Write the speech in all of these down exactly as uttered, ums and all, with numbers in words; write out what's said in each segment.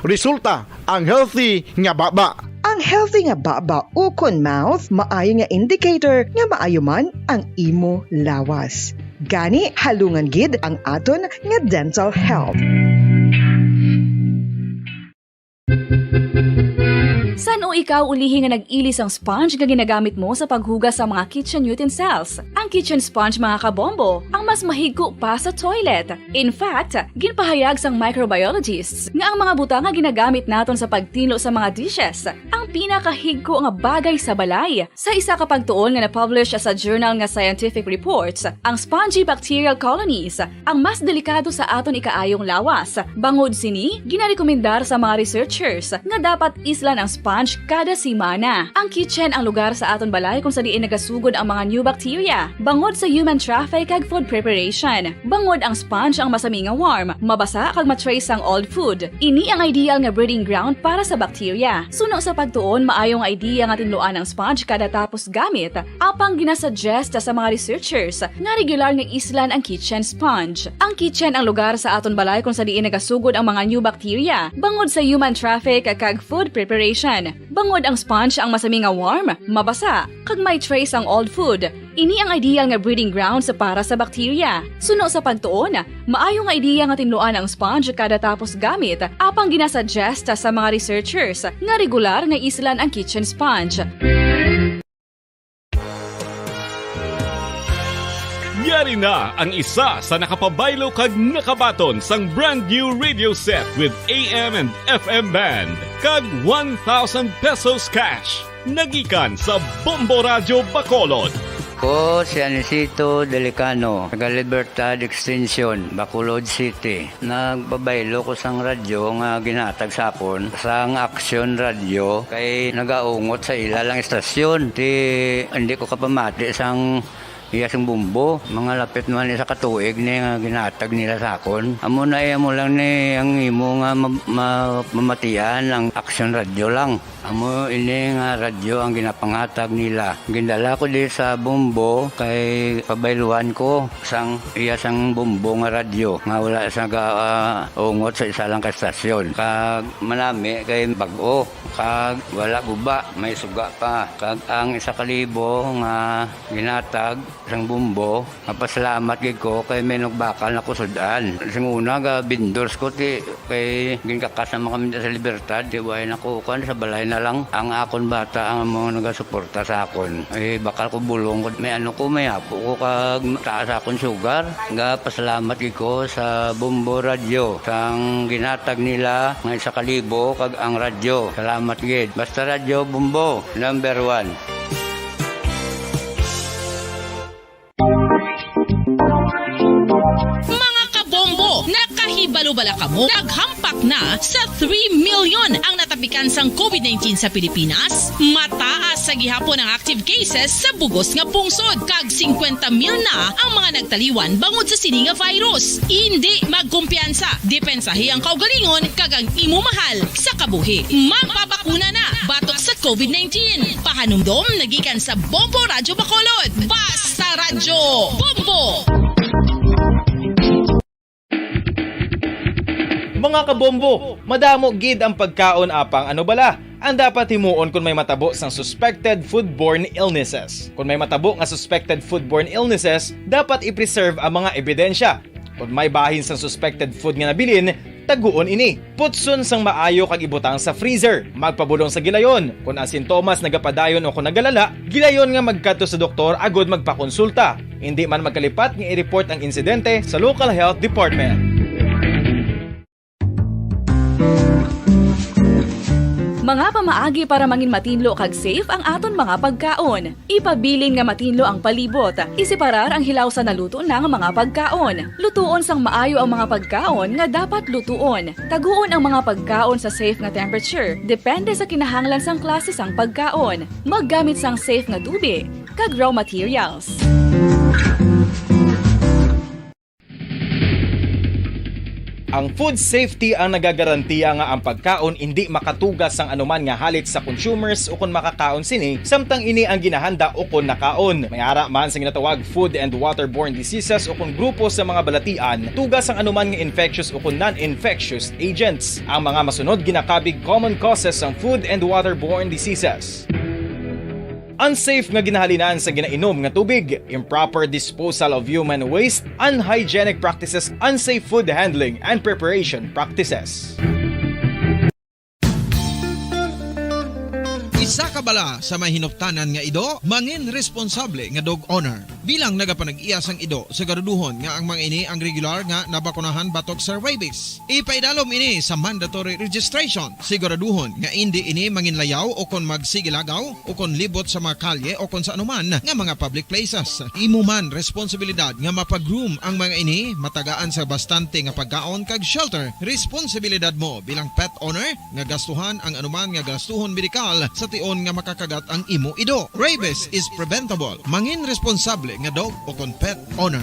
Resulta, ang healthy nga baba. Ang healthy nga baba ukon mouth maayo nga indicator nga maayo man ang imo lawas. Gani, halungan gid ang aton nga dental health. San-o ikaw ulihi nga nag-ili sang sponge nga ginagamit mo sa paghugas sa mga kitchen utensils? Ang kitchen sponge, mga kabombo, ang mas mahigko pa sa toilet. In fact, ginpahayag sang microbiologists nga ang mga butang nga ginagamit naton sa pagtinlo sa mga dishes ang pinakahigko nga bagay sa balay. Sa isa ka pagtuon nga na-publish sa journal nga Scientific Reports, ang spongy bacterial colonies ang mas delikado sa aton ikaayong lawas. Bangod sini, ginarekomendar sa mga researchers nga dapat islan ang sponge kada semana. Ang kitchen ang lugar sa aton balay kung sa diin nagasugod ang mga new bacteria bangod sa human traffic kag food preparation. Bangod ang sponge ang masami nga warm, mabasa kag ma-trace sang old food. Ini ang ideal nga breeding ground para sa bacteria. Suno sa pagtuon, maayo nga idea nga tinluan ang sponge kada tapos gamit. Apang ginasuggest sa mga researchers nga regular nga islan ang kitchen sponge. Ang kitchen ang lugar sa aton balay kung sa diin nagasugod ang mga new bacteria bangod sa human traffic kag food preparation. Bangod ang sponge ang masami nga warm, mabasa, kag may trace ang old food. Ini ang ideal nga breeding grounds para sa bacteria. Suno sa pagtuon, maayo nga ideya nga tinluan ang sponge kada tapos gamit, apang ginasuggest sa mga researchers nga regular nga islan ang kitchen sponge. Yari na ang isa sa nakapabaylo kag nakabaton sang brand new radio set with A M and F M band kag one thousand pesos cash. Nagikan sa Bombo Radyo Bacolod. Ko si Anisito Delicano, taga Libertad Extension, Bacolod City. Nagpabaylo ko sang radyo nga ginhatag sa akon sang Aksyon Radyo kay nagaungot sa ila lang istasyon. Ti, hindi ko kapamati sang iya sing bombo. Mga lapit naman isa ka tuig ni nga ginhatag nila sa akon. Amo na, eh, amo lang ni ang imo nga ma-, ma-, mamatian ang Aksyon Radyo lang. Amo ini nga radyo ang ginapanghatag nila. Gindala ko di sa bombo kay pabayluhan ko sang iya sang bombo nga radyo nga wala sa ga-, ah, ungot sa isa lang ka estasyon. Kag manami kay bag-o, kag wala guba, may suga pa. Kag ang isa ka libo nga ginhatag sang bombo, mapasalamat gid ko kay may nagbakal na ko sud-an. Sing una, ga vendors ko, ti, kay ginkakas naman kami sa Libertad, ti, way na ko, kuwan, sa balay na lang. Ang akon bata ang mga nagasuporta sa akon. Eh, bakal ko bulong ko, may ano ko, may apo ko, kag taas akon sugar. Ga pasalamat gid ko sa Bombo Radyo, sang ginhatag nila nga isa ka libo, kag ang radyo. Salamat gid. Basta Radyo Bombo, number one. Mga kabombo, nakahibalo bala kamo? Naghampak na sa three million ang natapikan sang COVID nineteen sa Pilipinas. Mataas sa gihapon ang active cases sa bugos nga pungsod, kag singkwenta mil na ang mga nagtaliwan bangod sa sini nga virus. Indi magkumpiyansa, depensahi ang kaugalingon kag ang imo mahal sa kabuhi. Magpabakuna na batok sa COVID nineteen. Pahanumdom nagikan sa Bombo Radyo Bacolod. Basta Radyo Bombo! Mga kabombo, madamo gid ang pagkaon, apang ano bala ang dapat himuon kon may matabo sang suspected foodborne illnesses? Kon may matabo nga suspected foodborne illnesses, dapat i-preserve ang mga ebidensya. Kon may bahin sang suspected food nga nabilin, taguon ini. Putson sang maayo kag ibutang sa freezer. Magpabulong sa gilayon. Kon ang sintomas nagapadayon o kon nagalala, gilayon nga magkadto sa doktor agud magpakonsulta. Indi man magkalipat nga i-report ang insidente sa local health department. Mga pamaagi para mangin matinlo kag safe ang aton mga pagkaon. Ipabilin nga matinlo ang palibot. Iseparar ang hilaw sa naluto na nga mga pagkaon. Lutuon sang maayo ang mga pagkaon nga dapat lutuon. Taguon ang mga pagkaon sa safe nga temperature, depende sa kinahanglan sang klase sang pagkaon. Maggamit sang safe nga tubi kag raw materials. Ang food safety ang nagagarantiya nga ang pagkaon indi makatuga sang anuman nga halit sa consumers ukon makakaon sini, samtang ini ang ginahanda ukon nakaon. May ara man sa ginatawag food and waterborne diseases ukon grupo sa mga balatian, tuga sang anuman nga infectious ukon non-infectious agents. Ang mga masunod ginakabig common causes sang food and waterborne diseases. Unsafe nga ginahalinan sa ginainom nga tubig, improper disposal of human waste, unhygienic practices, unsafe food handling, and preparation practices. Isa ka bala sa may hinuptanan nga ido, mangin responsable nga dog owner. Bilang nagapanag-iya sang ido, siguraduhon nga ang mga ini ang regular nga nabakunahan batok sa rabies. Ipaidalom ini sa mandatory registration. Siguraduhon nga indi ini manginlayaw o kon magsigilagaw o kon libot sa mga kalye o kon sa anuman nga mga public places. Imo man responsibilidad nga mapa-groom ang mga ini, matagaan sa bastante nga pagkaon kag shelter. Responsibilidad mo bilang pet owner nga gastuhan ang anuman nga gastuhon medikal sa tion nga makakagat ang imo ido. Rabies is preventable. Mangin responsable nga dog o kon pet owner.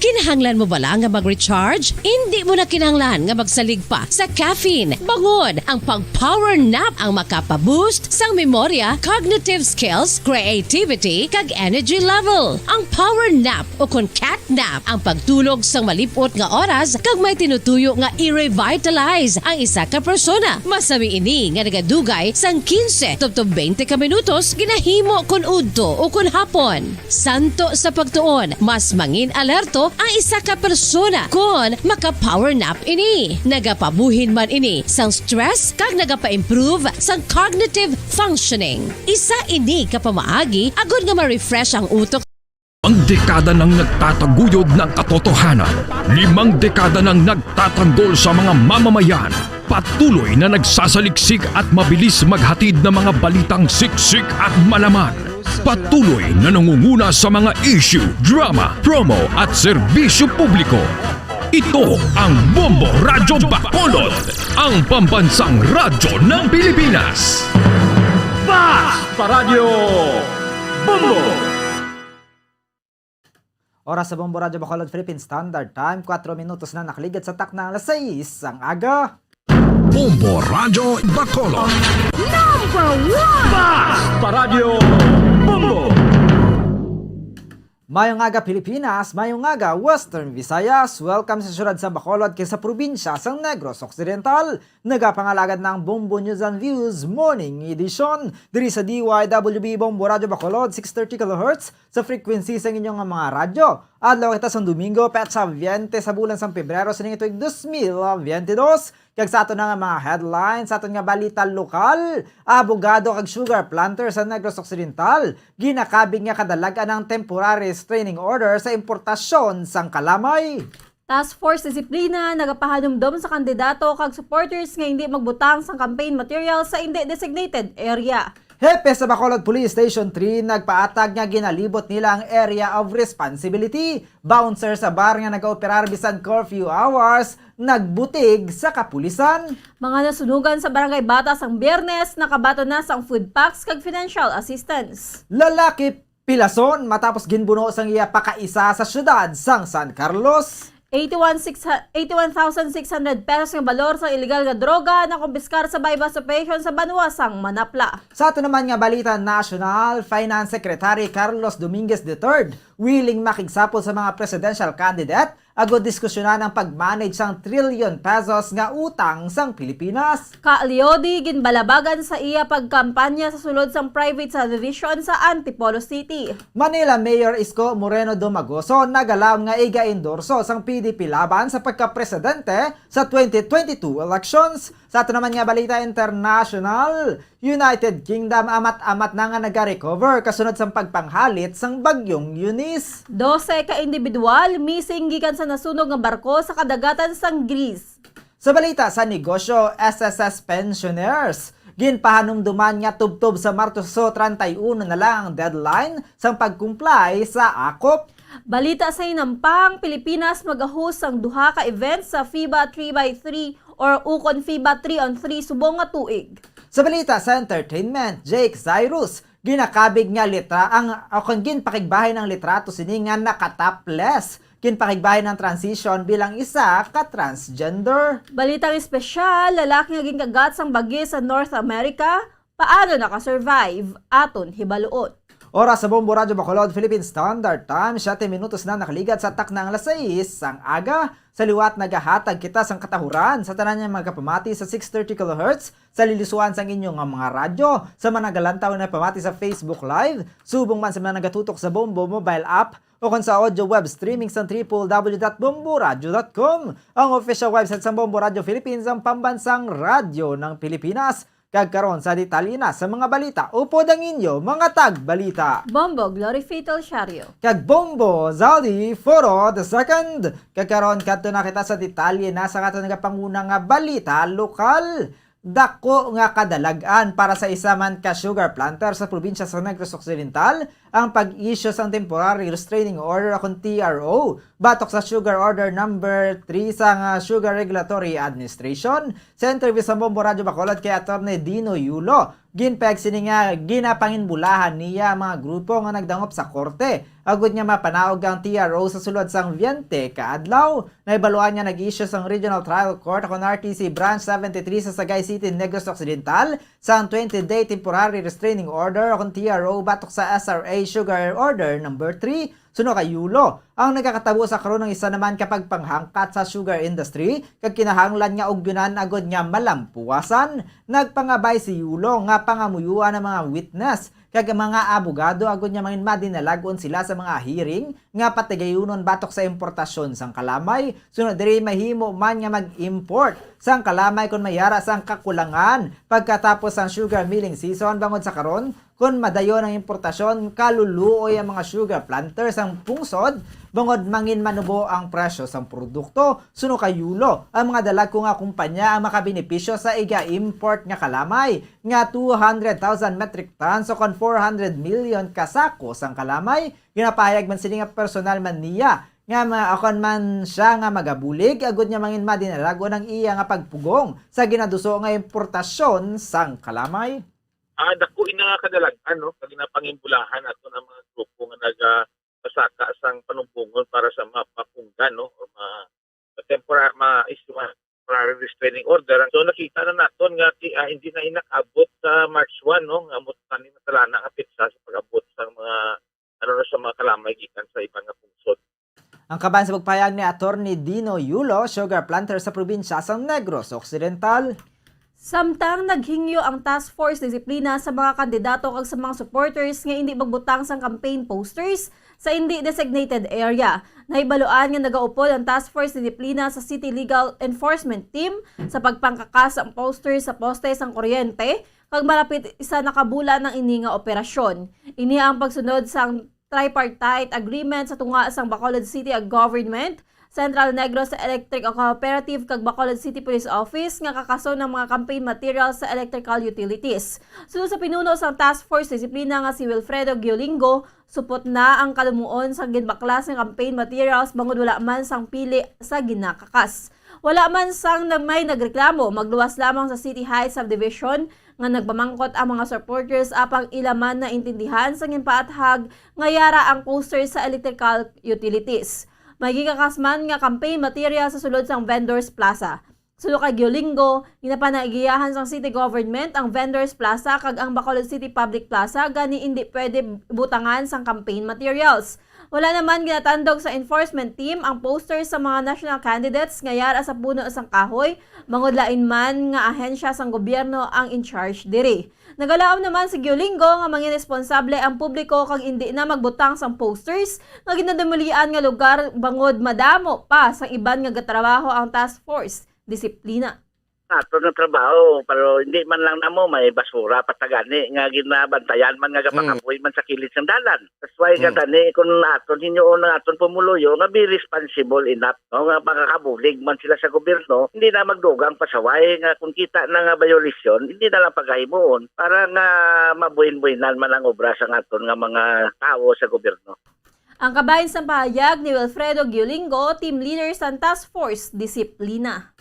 Kinahanglan mo bala nga mag-recharge? Indi mo na kinahanglan nga magsalig pa sa caffeine. Bangod, ang pag-power nap ang makapa-boost sang memorya, cognitive skills, creativity, kag energy level. Ang power nap o kon cat nap ang pagtulog sang malip-ot nga oras kag may tinutuyo nga i-revitalize ang isa ka persona. Masami ini nga nagadugay sang quince tubtob twenty ka minutos ginahimo kon udto o kon hapon. Santo sa pagtuon, mas mangin alerto ang isa ka persona kon maka-power nap ini. Nagapabuhin man ini sang stress kag nagapa-improve sang cognitive functioning. Isa ini ka pamaagi agud nga ma-refresh ang utok. Ang dekada nang nagtataguyod ng katotohanan. Limang dekada nang nagtatanggol sa mga mamamayan. Patuloy na nagsasaliksik at mabilis maghatid ng mga balitang siksik at malaman. Patuloy na nangunguna sa mga issue, drama, promo at serbisyo publiko. Ito ang Bombo Radyo Bacolod, ang pambansang radyo ng Pilipinas. Basta Radyo Bombo! Oras sa Bombo Radyo Bacolod Philippine Standard Time, kuwatro minutos na nakaligad sa takna alas sais sang aga. Bombo Radyo Bacolod. Number one! Basta Radyo Bombo! Mayong aga, Pilipinas. Mayong aga, Western Visayas. Welcome sa siyudad sa Bacolod kag sa probinsya sang Negros Occidental. Nagapangalagad na ang Bombo News and Views Morning Edition diri sa D Y W B Bombo Radyo Bacolod, six thirty kilohertz, sa frequency sang inyo nga mga radyo. Adlaw kita sang Domingo, petsa veinte sa bulan sang Pebrero sa ning tuig dos mil veintidós. Kag sa aton na nga mga headlines, sa aton nga balita lokal, abogado kag sugar planter sa Negros Occidental ginakabig nga kadalag-an ang temporary restraining order sa importasyon sang kalamay. Task Force Disiplina nagapahanumdom sa kandidato kag supporters nga hindi magbutang sang campaign material sa indi designated area. Hepe sa Bacolod Police Station three nagpaatag nga ginalibot nila ang area of responsibility. Bouncer sa bar nga nagaoperar bisan curfew hours nagbutig sa kapulisan. Mga nasunugan sa Barangay Bata sang Biyernes nakabaton na sang food packs kag financial assistance. Lalaki pilason matapos ginbuno sang iya pakaisa sa siyudad sang San Carlos. Eighty-one six, eighty-one thousand six hundred pesos nga balor sang iligal nga droga nakumpiskar sa buy-bust operation sa banwa sang Manapla. Sa ato naman nga balita nasyonal, Finance Secretary Carlos Dominguez the third willing makigsapol sa mga presidential candidate agud diskusyonan ang pag-manage sang trilyon pesos nga utang sang Pilipinas. Ka Leody ginbalabagan sa iya pagkampanya sa sulod sang private subdivision sa Antipolo City. Manila Mayor Isko Moreno Domagoso nagalaom nga iga-endorso sang P D P laban sa pagkapresidente sa twenty twenty-two elections. Sa ato naman nga balita international, United Kingdom amat-amat na nga nagarecover kasunod sang pagpanghalit sang Bagyong Eunice. Dose ka individual missing gikan sa nasunog nga barko sa kadagatan sang Greece. Sa balita sa negosyo, S S S pensioners ginpahanumduman nga tubtob sa Marso treinta y uno na lang ang deadline sang pag-comply sa akop. Balita sa hinampang, Pilipinas mag-host sang duha ka events sa FIBA three by three or ukon FIBA three on three subong nga tuig. Sa balita sa entertainment, Jake Cyrus, ginakabig nga litra ang, o kon ginpakigbahay ng litrato sini nga naka-topless. Ginpakigbahay ng transition bilang isa ka transgender. Balitang espesyal, lalaki nga ginkagat sang bagi sa North America, paano naka-survive? Aton hibaluon. Oras sa Bombo Radyo Bacolod, Philippine Standard Time, siyete minutos na nakaligad sa takna ang alas sais sang aga. Sa liwat, nagahatag kita sang katahuran sa tanan nga magapamati sa six thirty kilohertz sa lilisuan sang inyo nga mga radyo, sa mga nagalantaw nga pamati sa Facebook Live, subong man sa mga nagatutok sa Bombo mobile app, o kon sa audio web streaming sa triple W dot bomboradio dot com, ang official website sang Bombo Radyo Philippines, ang pambansang radyo ng Pilipinas. Kag karon sa detalye na sa mga balita, upod ang inyo mga tagbalita. Bombo Glory Fatal Shario. Kag Bombo Zaldi Foro the second. Kag karon, kadto na kita sa detalye na sa aton nagapanguna nga balita lokal. Dako nga kadalag-an para sa isa man ka sugar planter sa probinsya sa Negros Occidental ang pag-issue sang temporary restraining order o kon T R O batok sa Sugar Order Number Three sang, ah, Sugar Regulatory Administration. Sa interview sa Bombo Radyo Bacolod kay Attorney Dino Yulo, ginpahayag sini nga ginapanginbulahan niya ang mga grupo nga nagdangop sa korte agud nga mapanaog ang T R O sa sulod sang twenty ka adlaw. Nahibaluan nga nag-issue sang Regional Trial Court o kon R T C Branch seventy-three sa Sagay City, Negros Occidental, sang twenty-day temporary restraining order o kon T R O batok sa S R A Sugar Order Number Three. Suno kay Yulo, ang nagakatabo sa karon ang isa naman ka pagpanghangkat sa sugar industry, kag kinahanglan nga ugyonan agud nga malampuwasan. Nagpangabay si Yulo nga pangamuyuan ang mga witness kag ang mga abogado agud nga mangin madinalag-on sila sa mga hearing nga patigayunon batok sa importasyon sang kalamay. Suno diri, mahimo man nga mag-import sang kalamay kon may ara sang kakulangan pagkatapos sang sugar milling season. Bangod sa karon, kon madayon ang importasyon, kaluluoy ang mga sugar planters sang pungsod, bangod mangin manubo ang presyo sang produkto. Suno kay Yulo, ang mga dalagko nga kumpanya ang makabenepisyo sa iga-import nga kalamay nga two hundred thousand metric tons o kon four hundred million ka sako sang kalamay. Ginapahayag man sini nga personal man niya nga ma-, akon man siya nga magabulig agud nga mangin madinalag-on ang iya nga pagpugong sa ginaduso nga importasyon sang kalamay. Ah, dako ina nga kadalag-an, no, nga ginapanginbulahan naton ang mga grupo nga nagapasaka sang panumbongon para sa mapapunggan, no, o ma-, ma-tempora-, ma-issue ang temporary restraining order. So, nakita na naton nga ti-, ah, hindi na inakabot sa March one, no, nga amo tani matalana nga petsa sa pag-abot sa mga, ano, sa mga kalamay gikan sa iban nga pungsod. Ang kabahin sa pagpahayag ni Attorney Dino Yulo, sugar planter sa probinsya sang Negros Occidental. Samtang naghingyo ang Task Force Disiplina sa mga kandidato kag sa mga supporters nga indi magbutang sang campaign posters sa indi designated area, nahibaluan nga nagaupod ang Task Force Disiplina sa City Legal Enforcement Team sa pagpangkakas sang poster sa poste sang kuryente, kag malapit isa na ka bulan ang ini nga operasyon. Ini ang pagsunod sang tripartite agreement sa tunga sang Bacolod City Government, Central Negros Electric Cooperative kag Bacolod City Police Office nga kakason ang mga campaign materials sa electrical utilities. Suno sa pinuno sang Task Force Disiplina nga si Wilfredo Giolingo, supot na ang kalumuon sa ginbaklas nga campaign materials bangod wala man sang pili sa ginakakas. Wala man sang nag-, may nagreklamo, magluwas lamang sa City Heights Subdivision nga nagpamangkot ang mga supporters apang ila man naintindihan sa ginpaathag nga yara ang poster sa electrical utilities. May gikakas man nga campaign material sa sulod sang Vendors Plaza. Suno kay Giolingo, ginapanaigiyahan sang city government ang Vendors Plaza kag ang Bacolod City Public Plaza, gani indi pwede butangan sang campaign materials. Wala naman ginatandog sa enforcement team ang poster sa mga national candidates nga yara sa puno sang kahoy, bangod lain man nga ahensya sang gobyerno ang in charge diri. Nagalaom naman si Giolingo nga mangin responsable ang publiko kag indi na magbutang sang posters nga ginademulian nga lugar bangod madamo pa sang iban nga gatrabaho ang task force disiplina. Aton nga trabaho, pero hindi man lang namo may basura pa ta gani nga ginabantayan man nga Mm. gapakapoy man sa kilid sang dalan. That's why Mm. gani kung aton hinuon ang aton pumuluyo nga be responsible enough, no, nga makakabulig man sila sa gobyerno, hindi na magdugang pasaway nga kung kita na nga violation, hindi na lang pagahimuon para nga mabuhin-buhinan man ang obra sa aton nga mga tawo sa gobyerno. Ang kabahin sang pahayag ni Wilfredo Giolingo, team leader sang Task Force Disiplina.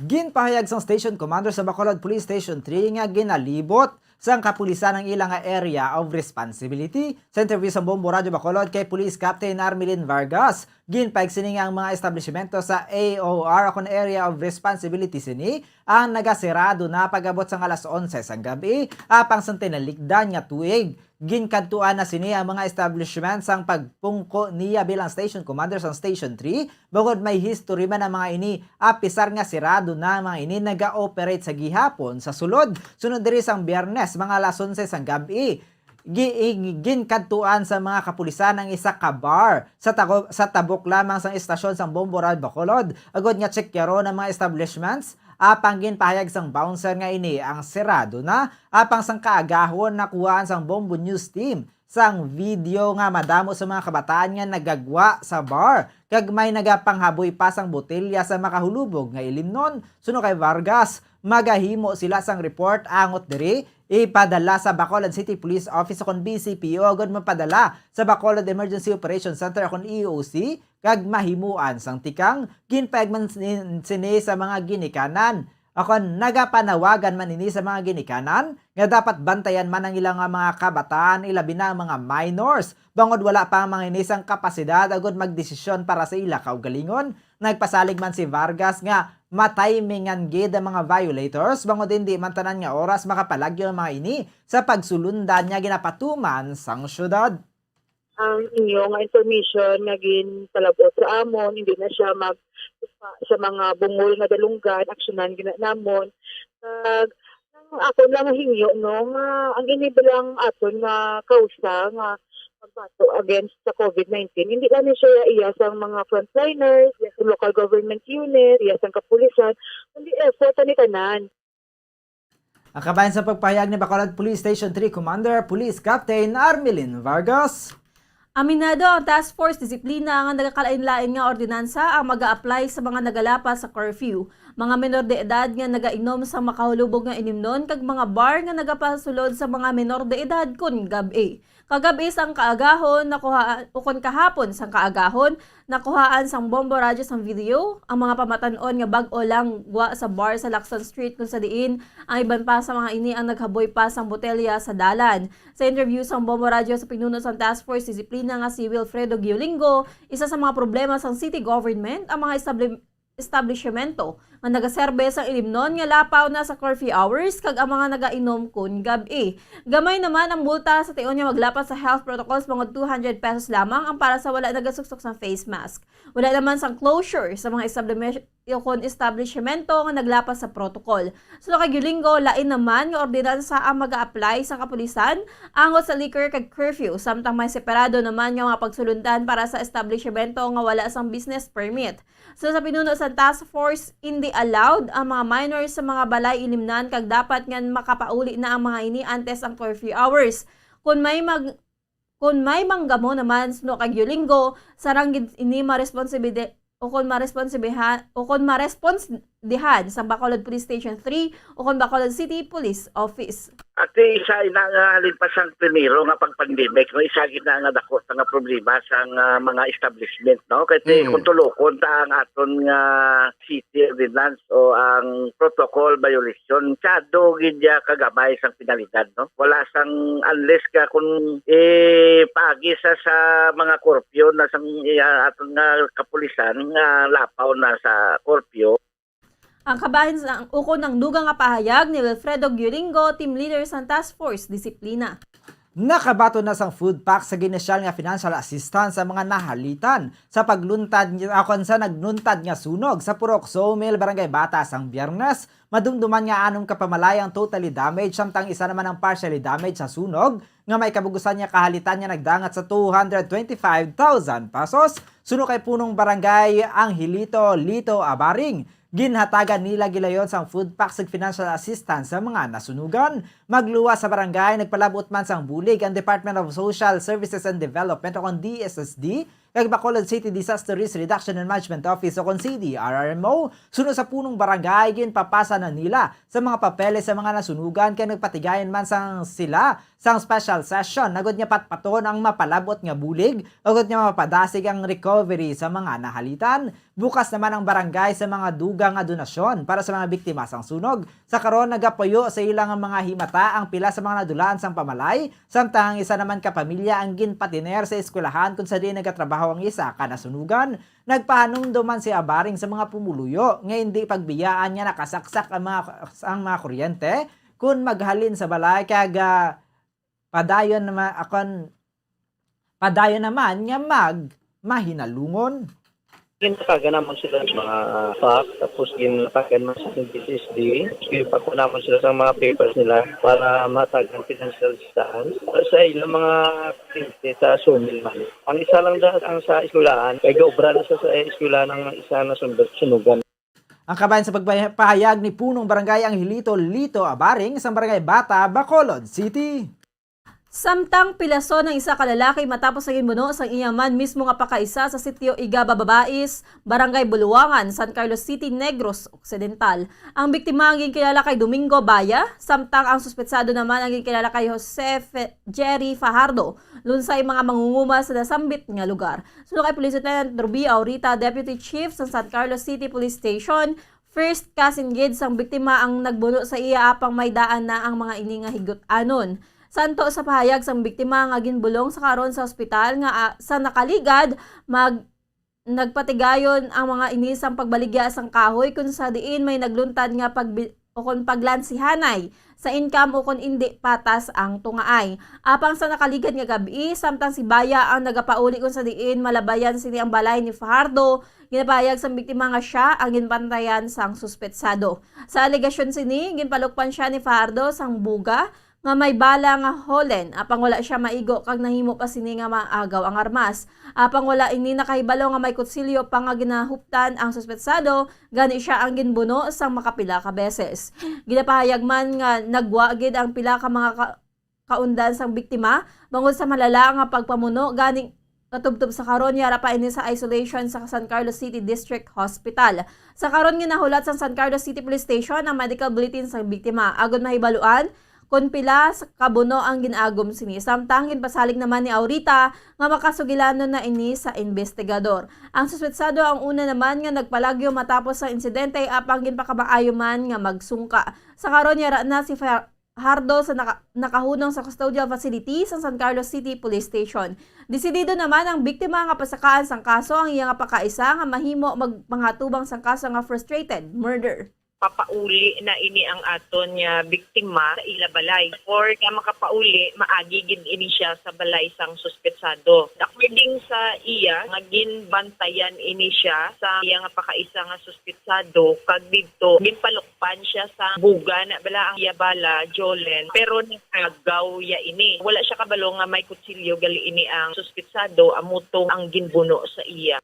Ginpahayag sang Station Commander sa Bacolod Police Station three nga ginalibot sang kapulisan ang ila nga area of responsibility. Sa interview sa Bombo Radyo Bacolod kay Police Captain Armelin Vargas, ginpahayag sini nga ang mga establishmento sa A O R akon area of responsibility sini ang nagasirado na pag-abot sang alas onse sang gabi, apang sang tinalikdan nga tuig, ginkadtuan na sini ang mga establishment sang pagpungko niya bilang station commander sang Station three, bangod may history man ang mga ini, apisar nga sirado na ang mga ini naga-operate sa gihapon sa sulod, sunod diri sang Biyernes, mga alas onse sang gabi. Gi-, ginkadtuan sa mga kapulisan ang isa ka bar sa tago-, sa tabok lamang sang estasyon sang Bombo Radyo Bacolod, agod nga tsekyaron ang mga establishments. Apang ginpahayag sang bouncer nga ini ang sirado na, apang sang kaagahon nakuhaan sang Bombo News Team sang video nga madamo sa mga kabataan nga nagagwa sa bar kag may nagapanghaboy pa sang botelya sa makahulubog nga ilimnon. Suno kay Vargas, magahimo sila sang report angot diri ipadala sa Bacolod City Police Office akon B C P O agud mapadala sa Bacolod Emergency Operation Center akon E O C kag mahimuan sang tikang. Ginpayag man sin-, sini sa mga ginikanan. Akon nagapanawagan man ini sa mga ginikanan nga dapat bantayan man ang ila nga mga kabataan, ilabi na ang mga minors, bangod wala pa ang mga ini sang kapasidad agud magdesisyon para sa ila kaugalingon. Nagpasalig man si Vargas nga matimingan gid ang mga violators, bangod hindi man tanan nga oras makapalagyo ang mga ini sa pagsulundan nga ginapatuman sang syudad. Ang inyo nga information nga ginpalab-ot sa amon, hindi na siya mag sa mga bungol nga dalunggan, aksyonan gina namon. Kag ang ako lang hingyo, no, nga ang ini bilang aton nga kausa nga pagbato against sa COVID nineteen, hindi lang ni siya iya sang mga frontliners, iya sa local government unit, iya sang kapulisan, kundi effort ani tanan. Ang kabahin sa pagpahayag ni Bacolod Police Station three Commander Police Captain Armelin Vargas. Aminado ang Task Force Disiplina nga nagakalain-lain nga ordinansa ang mag-a-apply sa mga nagalapas sa curfew, mga menor de edad nga nagainom sa makahulubog nga inimnon kag mga bar nga nagapasulod sa mga menor de edad kon gab-i. Kagab-i sang kaagahon, nakuha, ukon kahapon sang kaagahon, nakuhaan sang Bombo Radyo sang video ang mga pamatan-on nga bag-o lang gwa sa bar sa Lacson Street, kung sa diin ang iban pa sa mga ini ang naghaboy pa sang botelya sa dalan. Sa interview sang Bombo Radyo sa pinuno sang Task Force Disiplina nga si Wilfredo Giolingo, isa sa mga problema sang city government ang mga establi-, establishmento nga nagaserbe sang ilimnon nga lapaw na sa curfew hours kag ang mga nagainom kun gab-i. Gamay naman ang multa sa tion nga maglapas sa health protocols, bangod two hundred pesos lamang ang para sa wala nagasuksok sang face mask. Wala naman sang closure sa mga establish-, kon establishmento nga naglapas sa protocol. Suno kay Giolingo, lain naman nga ordinansa ang mag-a-apply sa kapulisan angot sa liquor kag curfew, samtang may separado naman nga mga pagsulundan para sa establishmento nga wala sang business permit. So, sa pinuno sa task force, hindi allowed ang mga minors sa mga balay ilimnan kag dapat nga makapauli na ang mga ini antes ang curfew hours. Kung may mag-, kung may manggamo naman, suno kay Giolingo, sarang gid ini maresponsibide-, o kung maresponsibiha-, o kung marespondihan sa Bacolod Police Station three o kung Bacolod City Police Office. Ati, isa ina nga halin pa sang primero nga pag-pandemic, no, isa gid na nga dako sa nga problema sang, ah, mga establishment, no? Kay ti, mm, kung tulokon ta ang aton nga city ordinance o ang protocol violation, masyado gid ya kagamay sang penalidad, no? Wala sang, unless ka kung ipagi sa, sa mga korpyo na sang, iya, aton nga kapulisan nga lapaw na sa korpyo. Ang kabahin sa ukon ang dugang nga pahayag ni Wilfredo Giolingo, team leader sang Task Force Disiplina. Nakabaton na sang food pack sa ginasyal nga financial assistance sa mga nahalitan sa pagluntad ni-, akon sa nagluntad nga sunog sa Purok Sawmill, Barangay Bata, sang Biyernes. Madumduman nga anom ka pamalayan ang totally damaged, samtang isa naman ang partially damaged sa sunog nga may kabugusan nga kahalitan nga nagdangat sa two hundred twenty-five thousand pesos. Suno kay Punong Barangay Angelito Lito Abaring, ginhatagan nila gilayon sang food packs ug financial assistance sa mga nasunugan. Magluwas sa barangay, nagpalabot man sang bulig ang Department of Social Services and Development o kon D S S D kag Bacolod City Disaster Risk Reduction and Management Office o kon C D R R M O. Suno sa punong barangay, ginpapasa na nila sa mga papeles sa mga nasunugan kag nagpatigayon man sang sila sang special session agod nga patpaton ang mapalabot nga bulig agod nga mapadasig ang recovery sa mga nahalitan. Bukas naman ang barangay sa mga dugang nga donasyon para sa mga biktima sang sunog. Sa karon, nagapuyo sa ila nga mga himata ang pila sa mga nadulaan sang pamalay, samtang ang isa naman ka pamilya ang ginpatiner sa eskwelahan kung sa diin nagatrabaho ang isa ka nasunugan. Nagpahanumdom man si Abaring sa mga pumuluyo nga hindi pagbiyaan nga nakasaksak ang mga, ang mga kuryente kung maghalin sa balay kag, ah, padayon naman akon padayon naman nga mag mahinalungon. Ginatagan naman sila ng mga, ah, fax, tapos ginatagan man sa D S S D. Ginpako naman sila sa mga papers nila para matagan financial assistance sa ilang mga kliyente sa Sumil man. Ang isa lang da ang sa eskwelahan, kay gaobra na sa, sa eskwelahan ang isa na sundot sunugan. Ang kabahin sa pagpahayag ni Punong Barangay Angelito Lito Abaring sa Barangay Bata, Bacolod City. Samtang pilason ang isa ka lalaki matapos na ginbuno sang iya man mismo nga pakaisa sa sitio Igaba Babais, Barangay Buluangan, San Carlos City, Negros Occidental. Ang biktima ang ginkilala kay Domingo Baya, samtang ang suspetsado naman ang ginkilala kay Jose Fe- Jerry Fajardo, lunsay mga mangunguma sa nasambit nga lugar. Suno kay Police Lieutenant Ruby Aurita, Deputy Chief sa San Carlos City Police Station, first cousin gid sang biktima ang nagbuno sa iya apang may daan na ang mga ini nga higut-anon. Santo sa pahayag sang biktima nga ginbulong sa karon sa ospital nga, ah, sa nakaligad, mag nagpatigayon ang mga ini sang pagbaligya sang kahoy kung sa diin may nagluntad nga pagbi- o kon paglansihanay sa income o kon indi patas ang tungaay. Apang sa nakaligad nga gab-i, samtang si Baya ang nagapauli kung sa diin malabayan sini ang balay ni Fajardo, ginapahayag sang biktima nga sia ang ginbantayan sang suspetsado. Sa alegasyon sini, ginpalukpan sia ni Fajardo sang buga nga may bala nga holen, apang wala sia maigo kag nahimo pa sini nga maagaw ang armas. Apang wala ini nakahibalo nga may kutsilyo pa nga ginahuptan ang suspetsado, gani sia ang ginbuno sang makapila ka beses. Ginapahayag man nga nagwa gid ang pila ka mga ka- kaundan sang biktima bangod sa malala nga pagpamuno, gani katubtob sa karon yara pa ini sa isolation sa San Carlos City District Hospital. Sa karon nga nahulat sang San Carlos City Police Station ang medical bulletin sang biktima agud mahibaluan kon pila sa kabuno ang gin-agom sini. Samtang ginpasalig naman ni Aurita nga makasugilanon na ini sa investigador. Ang suspetsado ang una naman nga nagpalagyo matapos sa insidente apang ginpakamaayo man nga magsungka. Sa karon yara na si Fa- Fajardo sa naka- nakahunong sa custodial facility sa San Carlos City Police Station. Desidido naman ang biktima nga pasakaan sang kaso ang iya nga pakaisa nga mahimo magpangatubang sang kaso nga frustrated murder. Papauli na ini ang aton nga biktima sa ila balay. Or nga makapauli, maagi gid ini siya sa balay sang suspetsado. According sa iya, nga ginbantayan ini siya sa iya nga pakaisa nga suspetsado, kag didto ginpalukpan siya sa buga na bala ang iya bala, Jolen, pero nag-agaw ya ini. Wala siya kabalo nga may kutsilyo gali ini ang suspetsado, amo to ang ginbuno sa iya.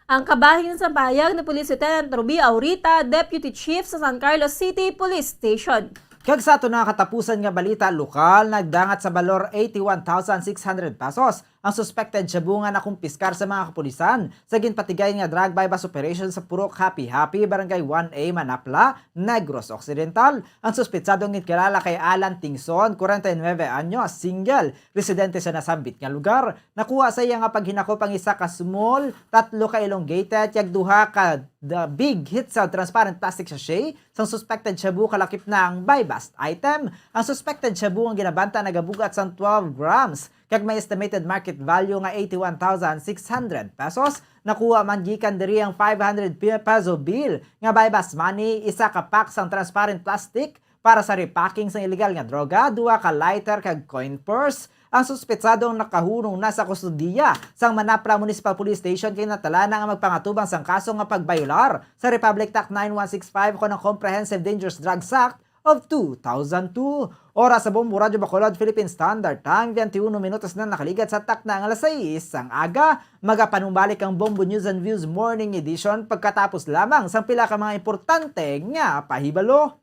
Ang kabahin sa pahayag ni Police Lieutenant Ruby Aurita, Deputy Chief sa San Carlos City Police Station. Kag sa ato na katapusan nga balita lokal, nagdangat sa balor eighty-one thousand six hundred pesos ang suspected shabu nga nakumpiskar sa mga kapulisan sa ginpatigay nga drug buy-bust operation sa Purok Happy Happy, Barangay one A, Manapla, Negros Occidental. Ang suspetsado nga ginkilala kay Alan Tingson, forty-nine anyos, single, residente sa nasambit nga lugar. Nakuha sa iya nga paghinakop ang isa ka small, tatlo ka elongated, kag duha ka the big hit sa transparent plastic sachet sang suspected shabu kalakip na ang buy-bust item. Ang suspected shabu ang ginabanta nagabugat sang twelve grams kag may estimated market value nga eighty-one thousand six hundred pesos. Nakuha man gikan diri ang five hundred pe- peso bill nga buy-bust money, isa ka pack sang transparent plastic para sa repacking sang illegal nga droga, duha ka lighter kag coin purse. Ang suspetsado ang nakahunong na sa kustodiya sang Manapla Municipal Police Station kag natala na nga magpangatubang sang kaso nga pagbayolar sa Republic Act nine one six five o kon ang Comprehensive Dangerous Drugs Act of two thousand two. Oras sa Bombo Radyo Bacolod, Philippine Standard Time, twenty-one minutos na nakaligat sa takna nga alas sais sang aga. Magapanumbalik ang Bombo News and Views Morning Edition pagkatapos lamang sang pila ka mga importante nga pahibalo.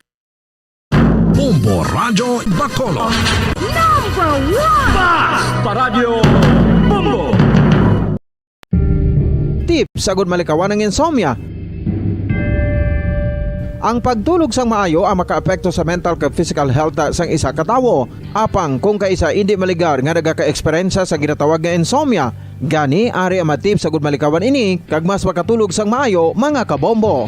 Bombo Radyo Bacolod. Number one! Bas! Paradyo Bombo! Tips agud malikawan ang insomnia. Ang pagtulog sang maayo ang makaapekto sa mental kag physical health sang isa ka tawo. Apang kung kaisa indi maligar nga nagakaeksperyensya sa ginatawag nga insomnia, gani ari ang mga tips agud malikawan ini kag mas makatulog sang maayo, mga kabombo.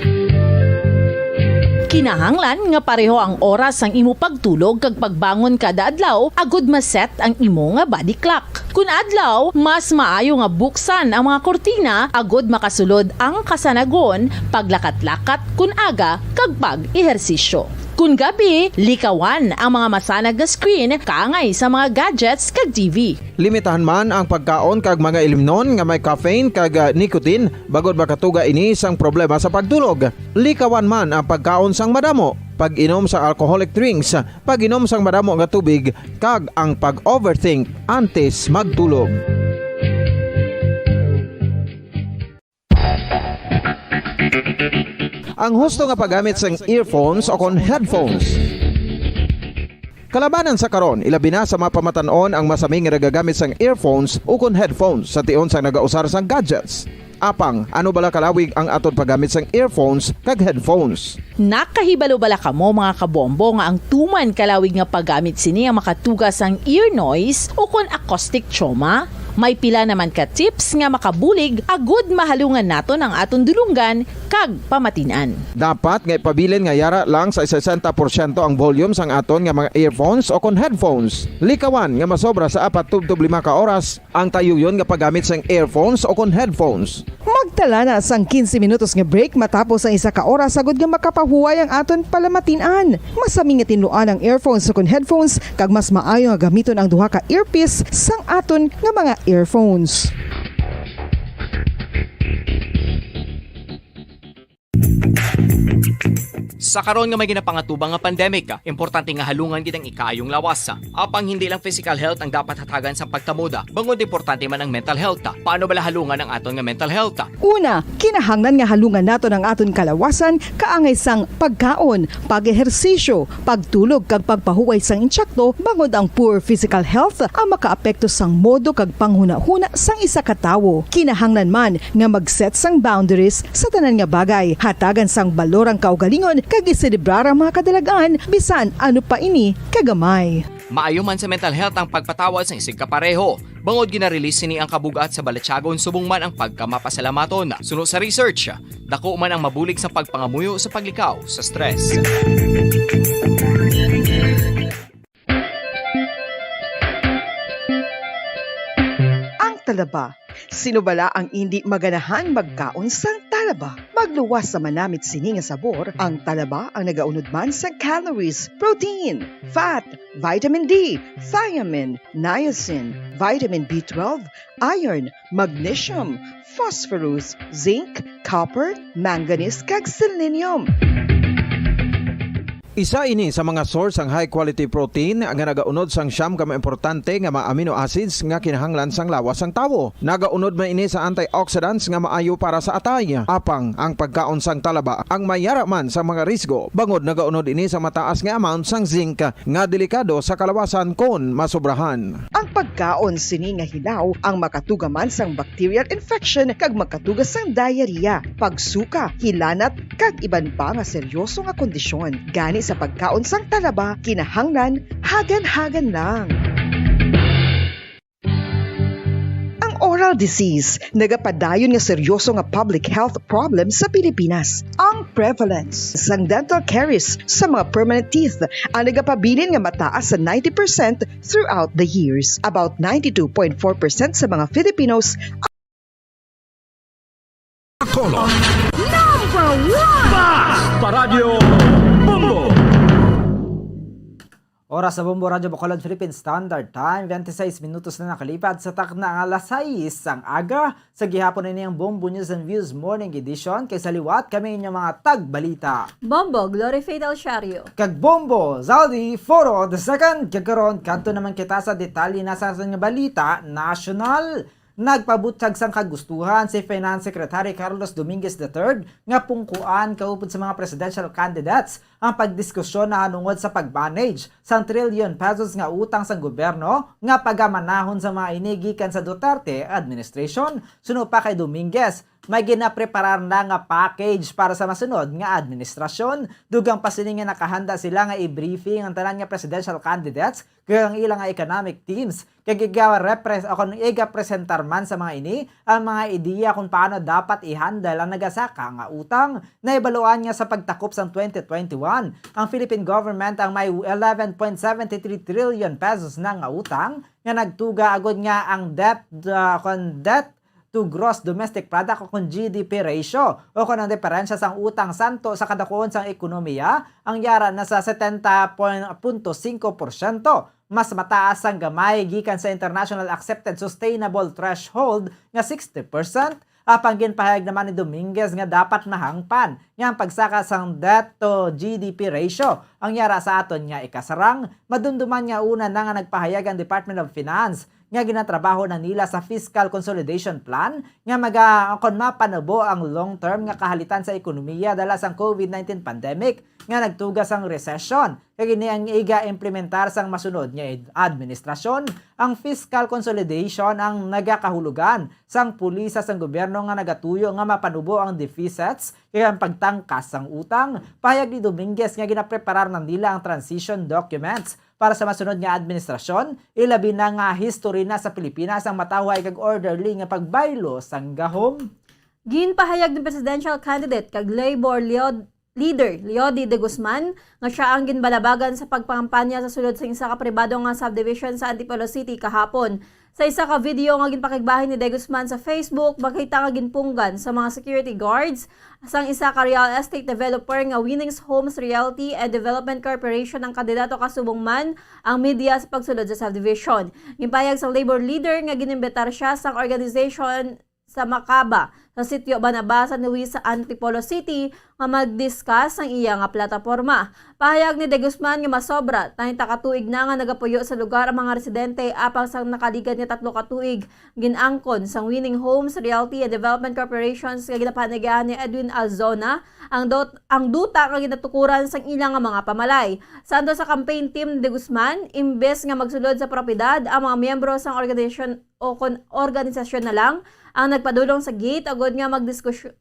Kinahanglan nga pareho ang oras sang imo pagtulog kag pagbangon kada adlaw agud ma-set ang imo nga body clock. Kun adlaw, mas maayo nga buksan ang mga kurtina agud makasulod ang kasanagon, paglakat-lakat kun aga, kag pag-ehersisyo. Kun gabi, likawan ang mga masanag nga screen kaangay sa mga gadgets kag T V. Limitahan man ang pagkaon kag mga ilimnon nga may caffeine kag, ah, nicotine, bangod makatuga ini sang problema sa pagtulog. Likawan man ang pagkaon sang madamo, pag-inom sa alcoholic drinks, pag-inom sang madamo nga tubig, kag ang pag-overthink antes magtulog. Ang husto nga paggamit sang earphones o kon headphones. Kalabanan sa karon, ilabi na sa mga pamatan-on ang masami nga nagagamit sang earphones o kon headphones sa tion sang nagausar sang gadgets. Apang, ano bala kalawig ang aton paggamit sang earphones kag headphones? Nakahibalo bala kamo, mga kabombo, nga ang tuman kalawig nga paggamit sini ang makatuga sang ear noise o kon acoustic trauma? May pila naman ka tips nga makabulig agud mahalungan naton ang aton dulonggan kag pamatin-an. Dapat nga ipabilin nga yara lang sa sesenta porsyento ang volume sang aton nga mga earphones o kon headphones. Likawan nga masobra sa apat tubtob lima ka oras ang tayuyon nga paggamit sang earphones o kon headphones. Magtala na sang quince minutos nga break matapos ang isa ka oras agud nga makapahuway ang aton palamatin-an. Masami nga tinluan ang earphones ukon headphones, kag mas maayo nga gamiton ang duha ka earpiece sang aton nga mga earphones. Sa karon nga may ginapangatubang nga pandemic, importante nga halungan gid ang ikaayong lawas. Apang hindi lang physical health ang dapat hatagan sang pagtamod, bangod importante man ang mental health. Paano bala halungan ang aton nga mental health? Una, kinahanglan nga halungan naton ang aton kalawasan kaangay sang pagkaon, pag-ehersisyo, pagtulog kag pagpahuway sang insakto, bangod ang poor physical health ang makaapekto sang modo kag panghunahuna sang isa ka tawo. Kinahanglan man nga mag-set sang boundaries sa tanan nga bagay, hatagan sang balor ang kaugalingon kag iselebrar ang mga kadalag-an bisan ano pa ini kagamay. Maayo man sa mental health ang pagpatawad sang isigkapareho, bangod gina-release sini ang kabug-at sa balatyagon subong man ang pagkamapasalamaton. Suno sa research, dako man ang mabulig sa pagpangamuyo sa paglikaw sa stress. Ang talaba. Sino bala ang indi maganahan magkaon sang talaba? Magluwas sa manamit sini nga sabor, ang talaba ang nagaunod man sang calories, protein, fat, vitamin D, thiamine, niacin, vitamin B twelve, iron, magnesium, phosphorus, zinc, copper, manganese, kag selenium. Isa ini sa mga source sang high quality protein nga nagaunod sang siyam ka mga importante nga mga amino acids nga kinahanglan sang lawas sang tawo. Nagaunod man ini sa antioxidants nga maayo para sa atay. Apang ang pagkaon sang talaba ang mayara man sa mga risgo, bangod nagaunod ini sa mataas nga amount sang zinc nga delikado sa kalawasan kon masobrahan. Ang pagkaon sini nga hilaw ang makatuga man sang bacterial infection kag makatuga sang diarrhea, pagsuka, hilanat, kag iban pa nga seryoso nga kondisyon. Gani sa pagkaon sang talaba, kinahanglan hagan-hagan lang. Ang oral disease nagapadayon nga seryoso nga public health problem sa Pilipinas. Ang prevalence sang dental caries sa mga permanent teeth ang nagapabilin nga mataas sa ninety percent throughout the years. About ninety-two point four percent sa mga Filipinos Bacolod. Number one! Bas! Paradyo Bombo! Oras sa Bombo Radyo Bacolod, Philippine Standard Time, twenty-six minutos na nakalipat sa takna nga alas sais sang aga. Sa gihapon, ini ang Bombo News and Views Morning Edition. Kay sa liwat, kami inyong mga tagbalita. Bombo, Glory Faith Alciario. Kag Bombo, Zaldi Foro the second. Kag karon, kadto naman kita sa detalye na sa aton nga balita, national. Nagpabutyag sang kagustuhan si Finance Secretary Carlos Dominguez the third nga pungkuan kaupod sa mga presidential candidates Ang pagdiskusyon nahanungod sa pag-manage sang trilyon pesos nga utang sang gobyerno nga pagamanahon sa mga ini gikan sa Duterte administration. Suno pa kay Dominguez, may ginapreparar na nga package para sa masunod nga administrasyon. Dugang pa sini nga nakahanda sila nga i-briefing ang tanan nga presidential candidates kag ang ila nga economic teams, kag iga-repres-, o kon igapresentar man sa mga ini ang mga ideya kung paano dapat i-handle ang nagasaka nga utang. Nahibaluan nga sa pagtakop sang twenty twenty-one, ang Philippine government ang may eleven point seven three trillion pesos na nga utang nga nagtuga agod nga ang debt, ah, kon debt to gross domestic product o kon G D P ratio, o kon ang diferensya sang utang santo sa kadakuon sang ekonomiya, ang yara na sa setenta punto singko porsyento, mas mataas sang gamay gikan sa international accepted sustainable threshold nga sixty percent. Apang ginpahayag naman ni Dominguez nga dapat mahangpan nga ang pagsaka sang debt to G D P ratio ang yara sa aton nga ikasarang. Madumduman nga una na nga nagpahayag ang Department of Finance nga ginatrabaho na nila sa fiscal consolidation plan nga maga-, kon mapanubo ang long-term nga kahalitan sa ekonomiya dala sang COVID nineteen pandemic nga nagtuga sang resesyon, kag ini ang iga-implementar sang masunod nga ed-, administrasyon. Ang fiscal consolidation ang nagakahulugan sang pulisa sang gobyerno nga nagatuyo nga mapanubo ang deficits kag ang pagtangkas sang utang. Pahayag ni Dominguez nga ginapreparar na nila ang transition documents para sa masunod nga administrasyon, ilabi na nga history na sa Pilipinas ang matawhay kag orderly nga pagbaylo sang gahom. Ginpahayag ni presidential candidate kag Labor Leo-, leader Leody De Guzman nga sia ang ginbalabagan sa pagpangampanya sa sulod sa isa ka pribado nga subdivision sa Antipolo City kahapon. Sa isa ka video nga ginpakigbahin ni De Guzman sa Facebook, makita nga ginpunggan sa mga security guards sang isa ka real estate developer nga Winnings Homes Realty and Development Corporation ang kandidato, kasubong man ang media sa pagsulod sa subdivision. Ginpahayag sang labor leader nga ginimbitar sia sang organization sa Macaba, sa Sitio Banaba, San Luis, sa Antipolo City, nga mag-discuss sang iya nga plataporma. Pahayag ni De Guzman nga masobra treinta ka tuig na nga nagapuyo sa lugar ang mga residente, apang sang nakaligad nga tatlo ka tuig, gin-angkon sang Winning Homes Realty and Development Corporations nga ginapanagyahan ni Edwin Alzona ang dot-, ang duta nga ginatukuran sang ila nga mga pamalay. Santo sa campaign team ni De Guzman, imbes nga magsulod sa propiedad, ang mga miyembro sang organisasyon o kon organisasyon na lang ang nagpadulong sa gate agud nga magdiskusyon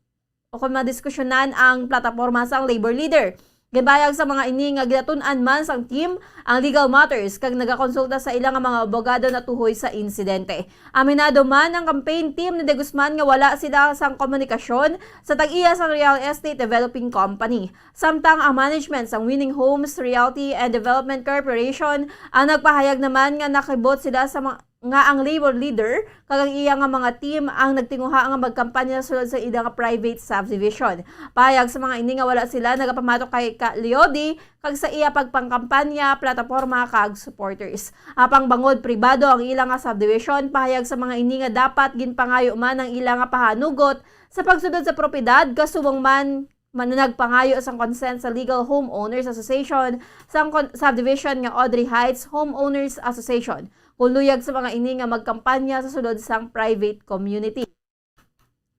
o kon madiskusyonan ang plataporma sang labor leader. Ginpahayag sa mga ini nga ginatun-an man sang team ang legal matters kag nagakonsulta sa ila nga mga abogado natuhoy sa insidente. Aminado man ang campaign team ni De Guzman nga wala sila sang komunikasyon sa tag-iya sang real estate developing company. Samtang ang management sang Winning Homes Realty and Development Corporation ang nagpahayag naman nga nakibot sila sa mga nga ang labor leader kag ang iya nga mga team ang nagtinguha nga magkampanya sulod sa ila nga private subdivision. Pahayag sa mga ini nga wala sila nagapamatok kay Ka Leody kag sa iya pagpangkampanya, plataporma kag supporters. Apang bangod pribado ang ila nga subdivision, pahayag sa mga ini nga dapat ginpangayo man ang ila nga pahanugot sa pagsulod sa propiedad, kasubong man man nagpangayo sang consent sa Legal Homeowners Association sang kon-, subdivision nga Audrey Heights Homeowners Association, kung luyag sa mga ini nga magkampanya sa sulod sang private community.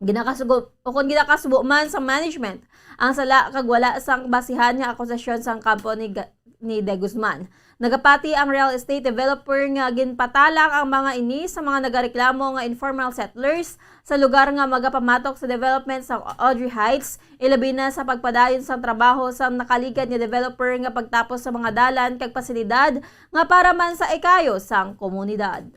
Ginakasugo, o kung ginakasubo man sa management ang sala kag wala sang basihan nga akusasyon sang kampo ni Ga-, ni De Guzman. Nagapati ang real estate developer nga ginpatalang ang mga ini sa mga nagareklamo nga informal settlers sa lugar nga magapamatok sa development sa Audrey Heights, ilabi na sa pagpadayon sang trabaho sang nakaligad nga developer nga pagtapos sa mga dalan kag pasilidad nga para man sa ikayo sang komunidad.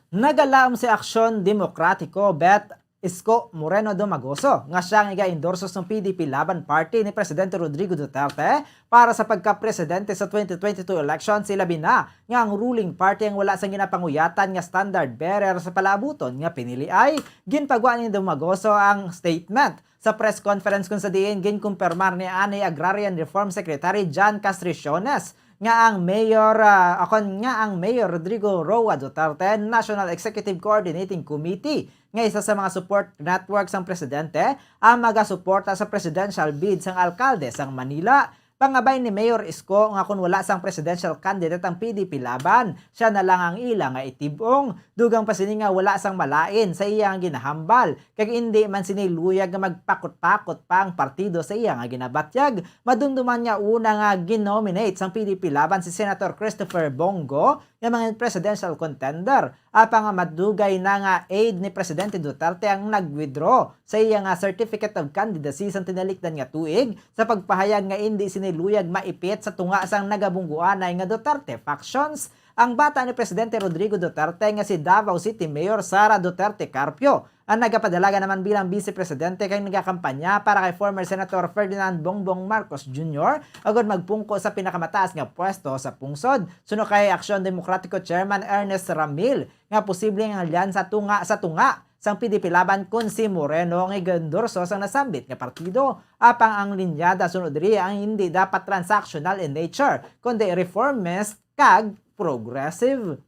Nagalaom si Aksyon Demokratiko, Beth Isko Moreno Domagoso, nga sia ang iga-endorso sang P D P Laban Party ni Presidente Rodrigo Duterte para sa pagkapresidente sa twenty twenty-two elections, ilabi na nga ang ruling party ang wala sang ginapanguyatan nga standard bearer sa palaabuton nga piniliay. Ginpagwa ni Domagoso ang statement sa press conference kung sa diin ginkumpirmar ni ani Agrarian Reform Secretary John Castriciones nga ang Mayor, ah, akon nga ang Mayor Rodrigo Roa Duterte, National Executive Coordinating Committee, nga isa sa mga support network sang presidente, ang magasuporta sa presidential bid sang alkalde sang Manila. Pangabay ni Mayor Isko nga kon wala sang presidential candidate ang P D P Laban, siya na lang ang ila nga itib-ong. Dugang pa sini nga wala sang malain sa iya nga ginahambal, kag indi man sini luyag nga magpakot-pakot pa ang partido sa iya nga ginabatyag. Madumduman nga una nga ginominate sang P D P Laban si Senator Christopher Bong Go nga mga presidential contender, apang nga madugay na nga aide ni Presidente Duterte ang nag-withdraw sa iya nga Certificate of Candidacy sang tinalikdan nga tuig, sa pagpahayag nga indi sini luyag maipit sa tunga sang nagabungguanay nga Duterte factions. Ang bata ni Presidente Rodrigo Duterte nga si Davao City Mayor Sara Duterte Carpio ang nagapadalagan naman bilang Vice Presidente kag nagakampanya para kay former Senator Ferdinand Bongbong Marcos Junior agud magpungko sa pinakamataas nga pwesto sa pungsod. Suno kay Aksyon Demokratiko Chairman Ernest Ramil nga posible nga alyansa tunga sa tunga sang P D P Laban kon si Moreno ang iga-endorso sang nasambit nga partido. Apang ang linyada suno diri ang hindi dapat transactional in nature, kundi reformist kag progressive.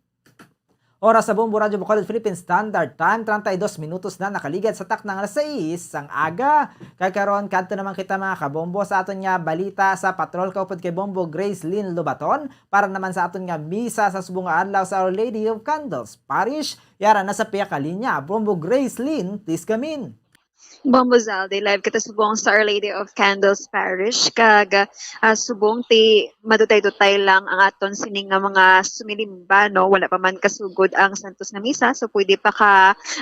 Oras sa Bombo Radyo Bacolod Philippine Standard Time, treinta y dos minutos na nakaligad sa takna nga alas sais sang aga. Kag karon, kadto naman kita, mga kabombo, sa aton nga balita sa patrol kaupod kay Bombo Grace Lynn Lobaton para naman sa aton nga misa sa subong nga adlaw sa Our Lady of Candles Parish. Yara na sa piyakalinya, Bombo Grace Lynn, please come in. Bombo Zaldi, live kita subong sa Our Lady of Candles Parish, kag, ah, subong ti madutay-dutay lang ang aton sining nga mga sumilimba, no? Wala pa man kasugod ang Santos nga Misa, so pwede pa ka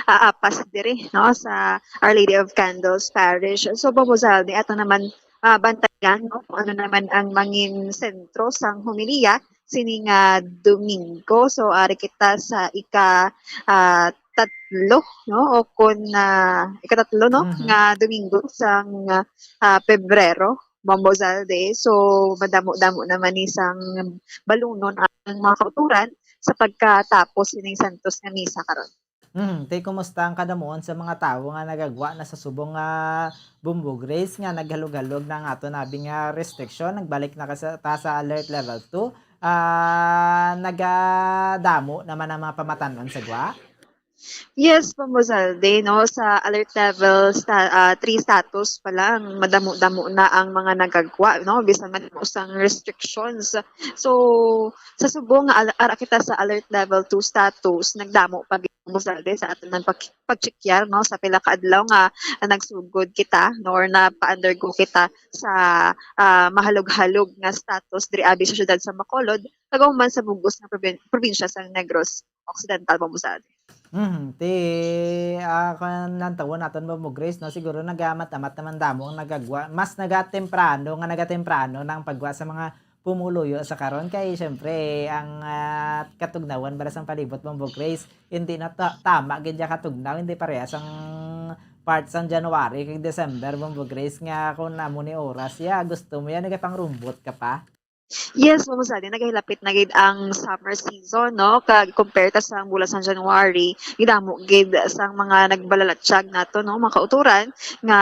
aapas diri, no, sa Our Lady of Candles Parish. So, Bombo Zaldi, ato naman, ah, bantayan, no, kung ano naman ang mangin sentro sang homilya sining, ah, Domingo. So, ari kita sa ika, ah, tatlo, no? O kun, ah, ikatatlo, no? Mhm. Nga Domingo sang, ah, Pebrero, Bombo Zalde. So, madamo-damo naman ni sang balunon ang mga kauturan sa pagkatapos sining Santos nga Misa karon. Hmm, tay, kumusta ang kadamuon sa mga tawo nga nagagwa na sa subong nga Bombo Grace nga naghalog-halog na ang aton abi nga restriction, nagbalik na ka sa, ta sa alert level two? Ah, nagadamo naman ang mga pamatan-on sa gwa? Yes, Bombo Zalde, no, sa alert level sta-, ah, three status pa lang, madamo-damo na ang mga nagagwa, no, bisan man usang restrictions. So, sa subong nga al-, ara kita sa alert level two status, nagdamo pa gid, Bombo Zalde, sa aton man pag-, pagchekyar, no, sa pila ka adlaw nga nagsugod kita, no, or napa-undergo kita sa, ah, mahalog-halog nga status diri abi sa siyudad sa Bacolod, kag human sa bug-os nga probin-, probinsya sa Negros Occidental, Bombo Zalde. Mhm, ti, ah, kan lantawon naton, Bombo Grace, no, siguro nagamat-amat naman damo ang nagagwa, mas nagatemprano nga nagatemprano na ang paggwa sa mga pumuluyo sa karon kay, siyempre, ang, ah, katugnawan bala sang palibot, Bombo Grace, hindi na ta-, tama gid ya katugnaw, hindi parehas ang part sang January kag December, Bombo Grace, nga kung amo ni oras ya, gusto mo yan, nagapangrumbot ka pa. Yes, Bombo Zalde, nagahilapit na gid ang summer season, no? Kag compare ta sa bulan sang January, gidamo gid sang mga nagbalalatsyag nato, no, mga kauturan nga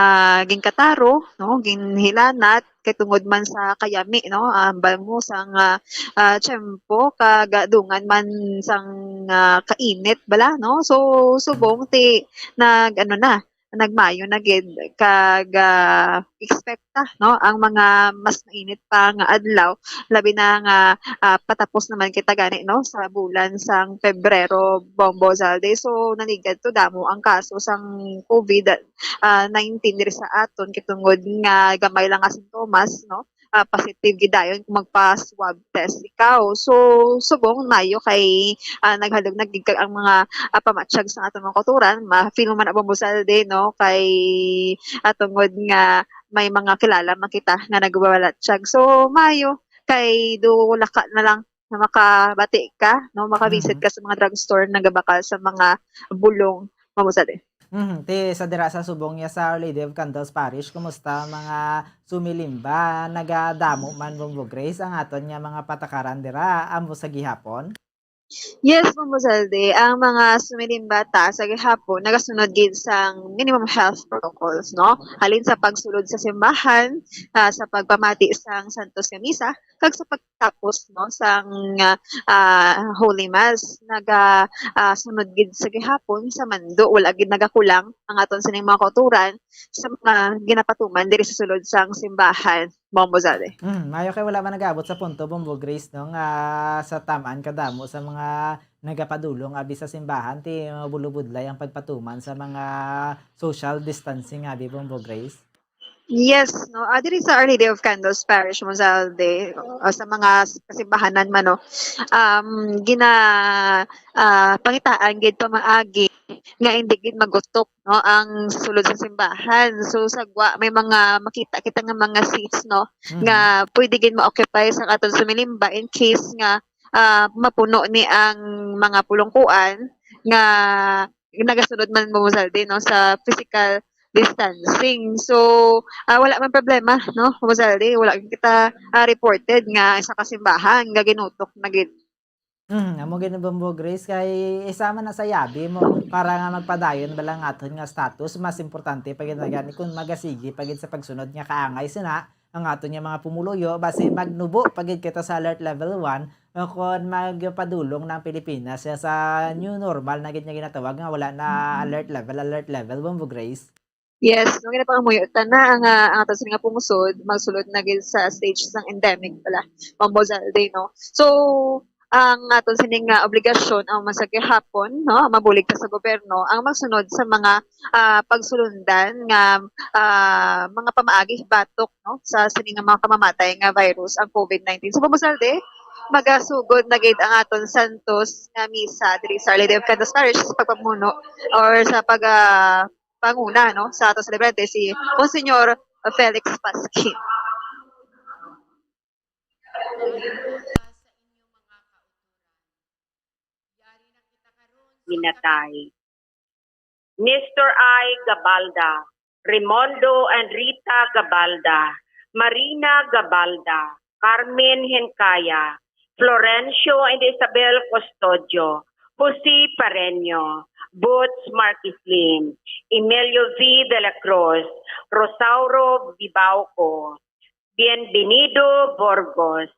ginkataro, no, ginhilanat, kay tungod man sa kayami, no, ah, hambal mo sang, ah, ah, tiyempo, kag, ah, dungan man sang, ah, kainit bala, no? So, subong ti nag, ano na, nagmayo na gid, kag, ah, expect ta, no, ang mga mas mainit pa nga adlaw, labi na nga, ah, patapos naman kita gani, no, sa bulan sang Pebrero, Bombo Zalde. So, nanigad to, damo ang kaso sang COVID, ah, nineteen diri sa aton, kay tungod nga gamay lang nga sintomas, no, ah, positive gid dayon kung magpa-swab test ikaw. So, subong mayo kay, ah, naghalog na gid kag ang mga, ah, pamatyag sa aton mga kauturan, ma-feel mo man, Bombo Zalde, no, kay, ah, tungod nga may mga kilala man kita nga nagbabalatsyag. So, mayo kay do laka na lang na makabati ka, no, makavisit Mhm. ka sa mga drugstore, nagabakal sa mga bulong, Bombo Zalde. Mhm. Ti, sa dira sa subong niya sa Our Lady of Candles Parish, kumusta ang mga sumilimba? Nagadamo man, Bombo Grace, ang aton nga mga patakaran dira, amo sa gihapon? Yes, Bombo Zalde, ang mga sumilimba ta sa gihapon nagasunod gid sang minimum health protocols, no? Halin sa pagsulod sa simbahan, ah, sa pagpamati sang Santos nga Misa, kag sa pagtapos, no, sang, ah, Holy Mass. Naga, ah, sunod gid sa gihapon sa mando, wala gid nagakulang ang aton sining mga kauturan sa mga ginapatuman diri sa sulod sang simbahan. Bombo Zade. Mm, mayo kay wala man nag-abot sa punto, Bombo Grace, no, nga sa taman kadamo sa mga nagapadulong abi sa simbahan, ti mabulubudlay ang pagpatuman sa mga social distancing abi, Bombo Grace. Yes, no. Ah, diri sa Our Lady of Candles Parish, Mozalde, ah, sa mga s- kasimbahanan man, no, um, gina ah, pangitaan gid pamaagi nga hindi gid magutok, no, ang sulod sa simbahan. So sagwa may mga makita kita nga mga seats, no, Mm. nga pwede gid ma-occupy sa aton sumilimba in case nga ah, mapuno ni ang mga pulungkuan nga nagasunod man, Mozalde, no, sa physical distancing. So, ah, wala man problema, no, Mozalde, wala kita ah, reported nga sa kasimbahan nga ginutok na gid. Mm, amo gid, Bombo Grace, kay isa man na sa yabi mo para nga magpadayon bala ang aton nga status, mas importante pa gid na gani kung magasigi pa gid sa pagsunod nga kaangay sina ang aton nga mga pumuluyo, basi magnubo pa gid kita sa alert level one, o kon magpadulong na ang Pilipinas sa, sa new normal na gid nga ginatawag nga wala na alert level, alert level, Bombo Grace. Yes, no, ginapangamuyo ta na ang, ah, ang aton sini nga pungusod magsulod na gid sa stage sang endemic pala, Bombo Zalde, no? So, ang aton sini nga obligasyon ang man sa gihapon, no, mabulig ta sa gobyerno ang magsunod sa mga ah, pagsulundan nga ah, mga pamaagi batok, no, sa sini nga mga kamamatay nga virus ang COVID nineteen. So, Bombo Zalde, magasugod na gid ang aton santos nga misa diri sa Our Lady of Candles Parish sa pagpamuno or sa pag ah, panguna, no, sa aton celebrante, si Monsignor Felix Pasquin. Minatay. Nestor I. Gabalda, Raymundo and Rita Gabalda, Marina Gabalda, Carmen Hencaya, Florencio and Isabel Custodio, Jose Pareño, Boots Marqueslin, Emilio V. de la Cruz, Rosauro Bibauco, Bienvenido Burgos,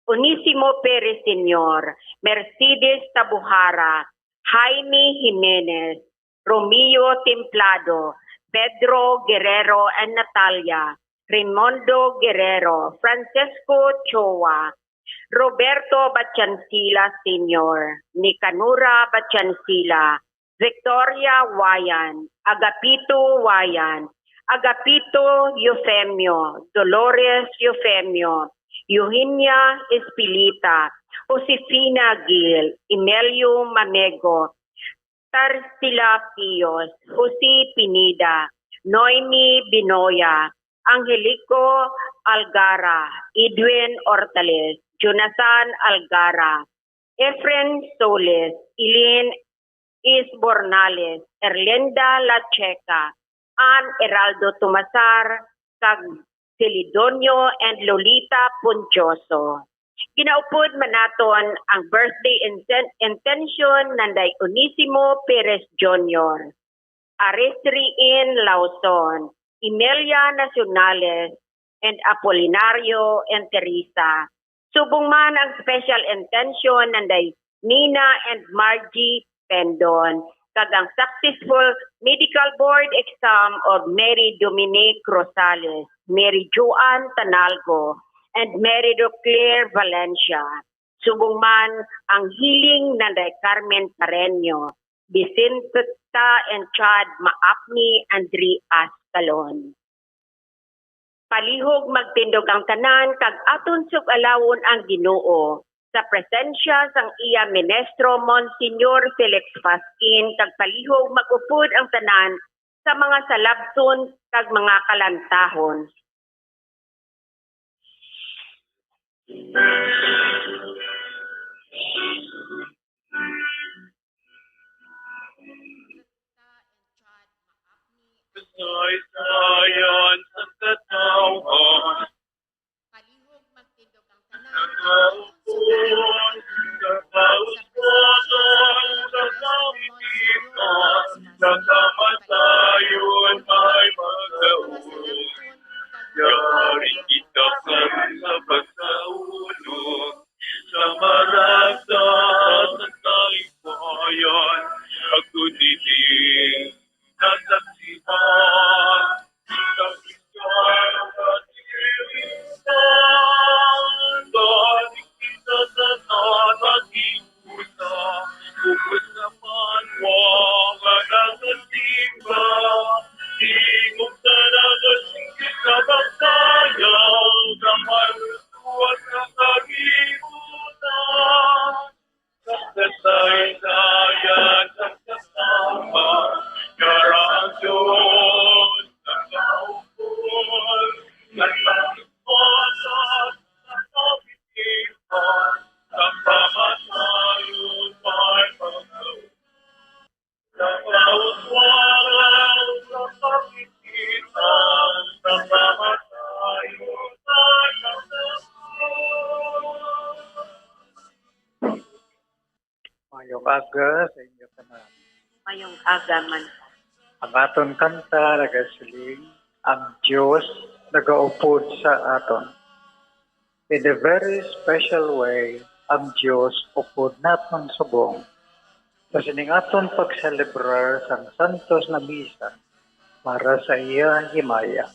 Onesimo Perez Senior, Mercedes Tabuhara, Jaime Jimenez, Romeo Templado, Pedro Guerrero and Natalia, Raymundo Guerrero, Francisco Choa, Roberto Bachansila Senior, Nicanora Bachansila, Victoria Wayan, Agapito Wayan, Agapito Eufemio, Dolores Eufemio, Eugenia Espilita, Josefina Gil, Emilio Mamego, Tarsila Pios, Jose Pineda, Noemi Binoya, Angelico Algara, Edwin Ortales, Jonathan Algara, Efren Solis, Eileen Isbornales, Erlinda Lacheca, Ann Heraldo Tumasar, kag Celidonio and Lolita Punchoso. Ginaupod man naton ang birthday inten- intention nanday Onesimo Perez Junior, Arisriin Lawson, Emelia Nacionales, and Apolinario and Teresa. Subong man ang special intention nanday Nina and Margie Pendon, kag ang successful medical board exam of Mary Dominique Rosales, Mary Joan Tanalgo, and Mary Doclaire Valencia. Subong man ang healing nanday Carmen Pareño, Vicenta and Chad Maapni, Andri Ascalon. Palihog magtindog ang tanan kag aton sug-alawon ang Ginoo sa presensya sang iya ministro Monsignor Felix Pasquin, kag palihog mag-upod ang tanan sa mga salabton kag mga kalantahon. Kasaysayan sa katawhan. Palihog magtindog ang tanan. Nakaupod, nakauswagan, nakakita, nakamatayon, may magaon. Yari kita sa pagkauno. Sa marasa sa kalipayan, ako dili nasaksihan. Sa Aga sa inyo tanan. Mayong aga man. Ang aton kanta nagasiling, "Ang Dios nagaupod sa aton." In a very special way, ang Dios upod naton subong. Sa sining aton pagselebrar sang santos nga misa para sa iya himaya.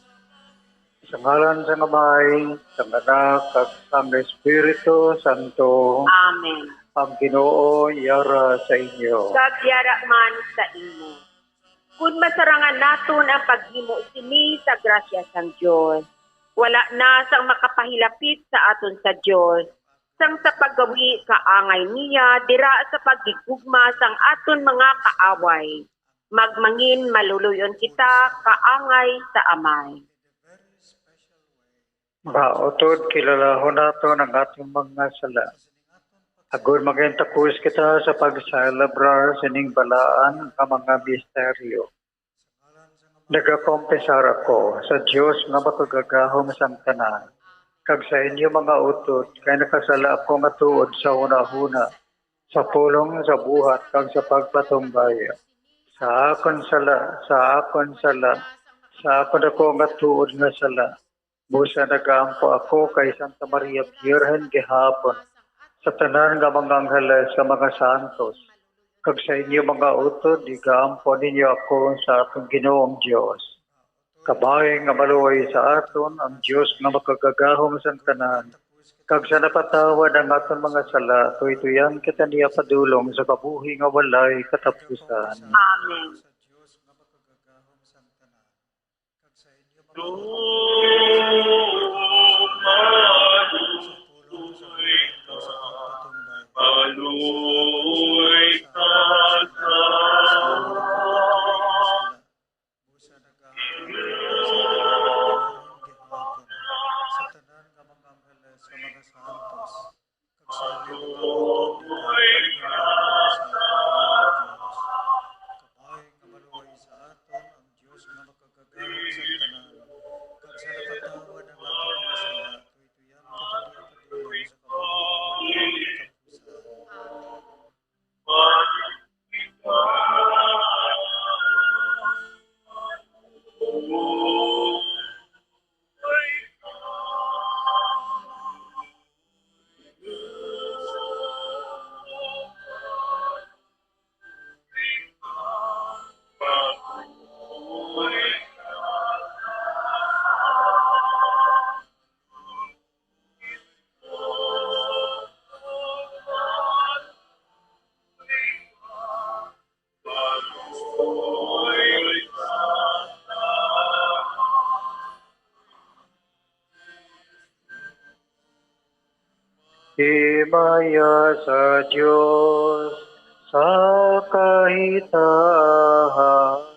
Sa ngalan sang Amay, sang Anak, kag sang Espiritu Santo. Amen. Ang Ginoo yara sa inyo. Kag yara man sa imo. Kun masarangan naton ang paghimo sini sa grasya sang Dios, wala na sang makapahilapit sa aton sa Dios, sang sa paggawi kaangay niya dira sa paghigugma sang aton mga kaaway. Magmangin maluloy-on kita kaangay sa Amay. Mga utod, kilalahon naton ang aton mga sala, agod mangin takos kita sa pagselebrar sining balaan nga mga misteryo. Nagakompisar ako sa Dios nga Makagagahom sang Tanan, kag sa inyo mga utod, kay nakasala ako nga tuod sa hunahuna, sa pulong, sa buhat, kag sa pagpatumbaya. Sa akon sala, sa akon sala, sa akon ako nga tuod nga sala. Busa nagaampo ako kay Santa Maria Birhen gihapon, sa tanan nga mga angeles, sa mga santos, kag sa inyo mga utod, igaampo ninyo ako sa aton Ginoong Dios. Kabahin nga maluoy sa aton ang Dios nga Makagagahom sang Tanan, kag sa napatawad ang aton mga sala, tuytuyan kita niya padulong sa kabuhi nga walay katapusan. Amen. Busa nagaampo ang Ginoo gihapon sa tanan nga mga angeles, sa mga santos, kag sa inyo mga utod, nga ginhimo sa aton Ginoong Dios. Kabahin nga maluoy sa aton ang Dios nga Makagagahom sa tanan, kag sa napatawad ang aton mga sala, tuytuyan kita niya padulong sa kabuhi nga walay katapusan. Himaya sa Dios sa kahitahasan.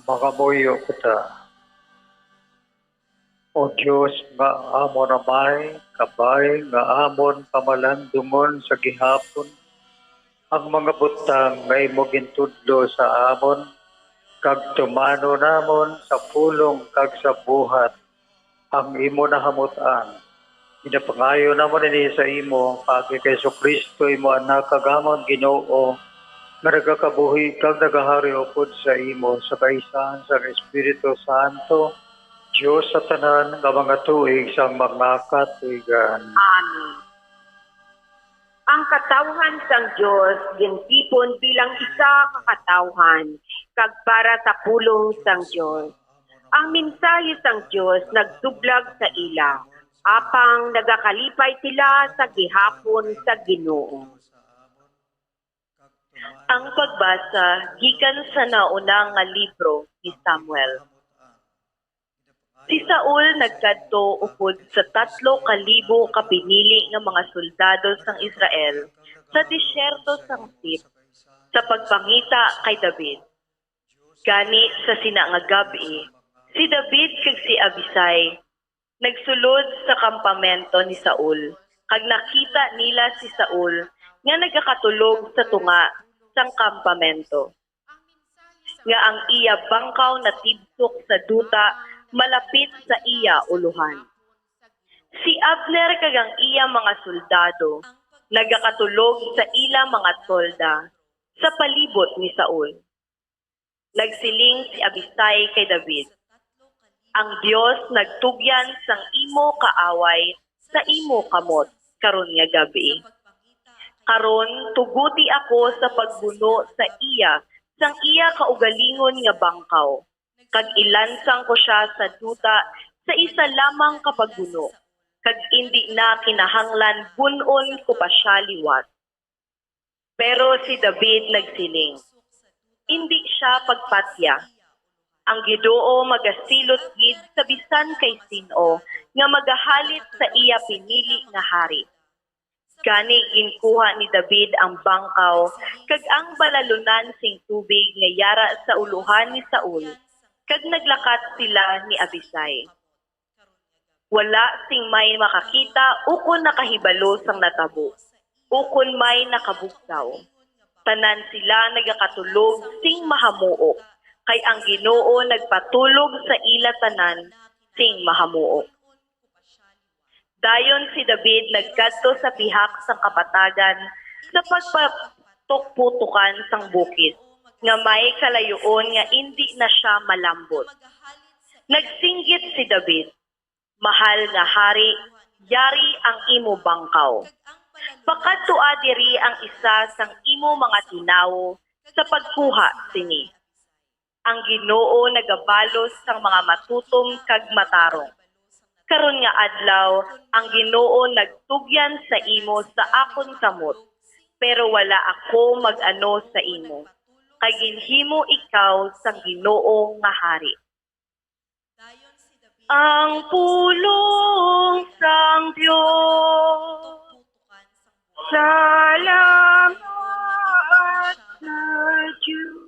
Mangamuyo kita. O Dios nga amon Amay, kabay nga amon pamalandungon sa gihapon ang mga butang nga imo gintudlo sa amon, kag tumano namon sa pulong kag sa buhat ang imo nahamut-an. Ginapangayo namon ini sa imo, paagi kay Jesu-Cristo, imo Anak, kag amon Ginoo, nga nagakabuhi kag nagahari upod sa imo sa kaisahan sang Espiritu Santo, Dios sa tanan nga mga tuig sang mga katuigan. Amen. Ang katawhan sang Dios gintipon bilang isa ka katawhan, kag para sa pulong sang Dios. Ang mensahe sang Dios nagtublag sa ila, apang nagakalipay sila sa gihapon sa Ginoo. Ang pagbasa gikan sa nauna nga libro ni Samuel. Si Saul nagkadto upod sa tatlo ka libo ka pinili nga mga soldado sang Israel sa desierto sang Ziph sa pagpangita kay David. Gani sa sina nga gab-i, si David kag si Abisai nagsulod sa kampamento ni Saul, kag nakita nila si Saul nga nagakatulog sa tunga sang kampamento, nga ang iya bangkaw natibsok sa duta malapit sa iya ulohan. Si Abner kag ang iya mga soldado nagakatulog sa ila mga tolda sa palibot ni Saul. Nagsiling si Abisai kay David, "Ang Dios nagtugyan sang imo kaaway sa imo kamot karon nga gab-i. Karon, tuguti ako sa pagbuno sa iya sang iya kaugalingon nga bangkaw, kag ilansang ko sia sa duta sa isa lamang ka pagbuno, kag indi na kinahanglan bun-on ko pa sia liwat." Pero si David nagsiling, "Indi sia pagpatya. Ang Ginoo magasilot gid sa bisan kay sin-o nga magahalit sa iya pinili nga hari." Gani ginkuha ni David ang bangkaw kag ang balalunan sing tubig nga yara sa ulohan ni Saul, kag naglakat sila ni Abisai. Wala sing may makakita ukon nakahibalo sang natabo, ukon may nakabugtaw. Tanan sila nagakatulog sing mahamuok, kay ang Ginoo nagpatulog sa ila tanan sing mahamuok. Dayon si David nagkadto sa pihak sang kapatagan sa pagpatukputukan sang bukid, nga may kalayoon nga indi na sia malambot. Nagsinggit si David, "Mahal nga hari, yari ang imo bangkaw. Pakadtoa diri ang isa sang imo mga tinawo sa pagkuha sini." Ang Ginoo nagabalos sang mga matutom kag matarong. Karon nga adlaw, ang Ginoo nagtugyan sa imo sa akon kamot, pero wala ako mag-ano sa imo, kay ginhimo ikaw sang Ginoo nga hari. Ang pulong sang Dios. Salamat sa Dios.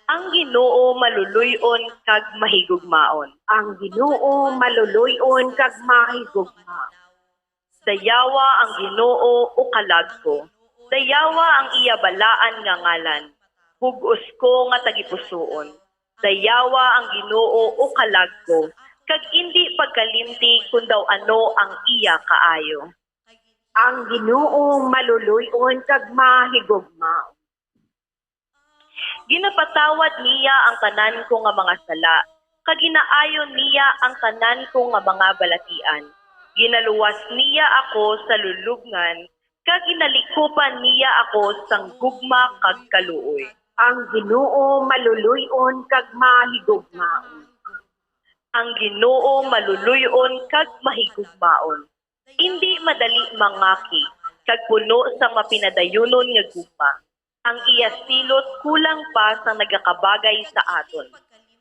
Ang Ginoo maluluy-on kag mahigugmaon. Ang Ginoo maluluy-on kag mahigugmaon. Dayawa ang Ginoo, o kalag ko. Dayawa ang iya balaan nga ngalan. Bug-os ko nga tagipusoon. Dayawa ang Ginoo, o kalag ko, kag indi pagkalimti kon daw ano ang iya kaayo. Ang Ginoo maluluy-on kag mahigugmaon. Ginapatawad niya ang tanan ko nga mga sala, kag ginaayo niya ang tanan ko nga mga balatian. Ginaluwas niya ako sa lulubngan, kag ginalikupan niya ako sang gugma kag kaluoy. Ang Ginoo maluluy-on kag mahigugmaon. Ang Ginoo maluluy-on kag mahigugmaon. Indi madali mangaki, kag puno sang mapinadayunon nga gugma. Ang iya silot kulang pa sang nagakabagay sa aton,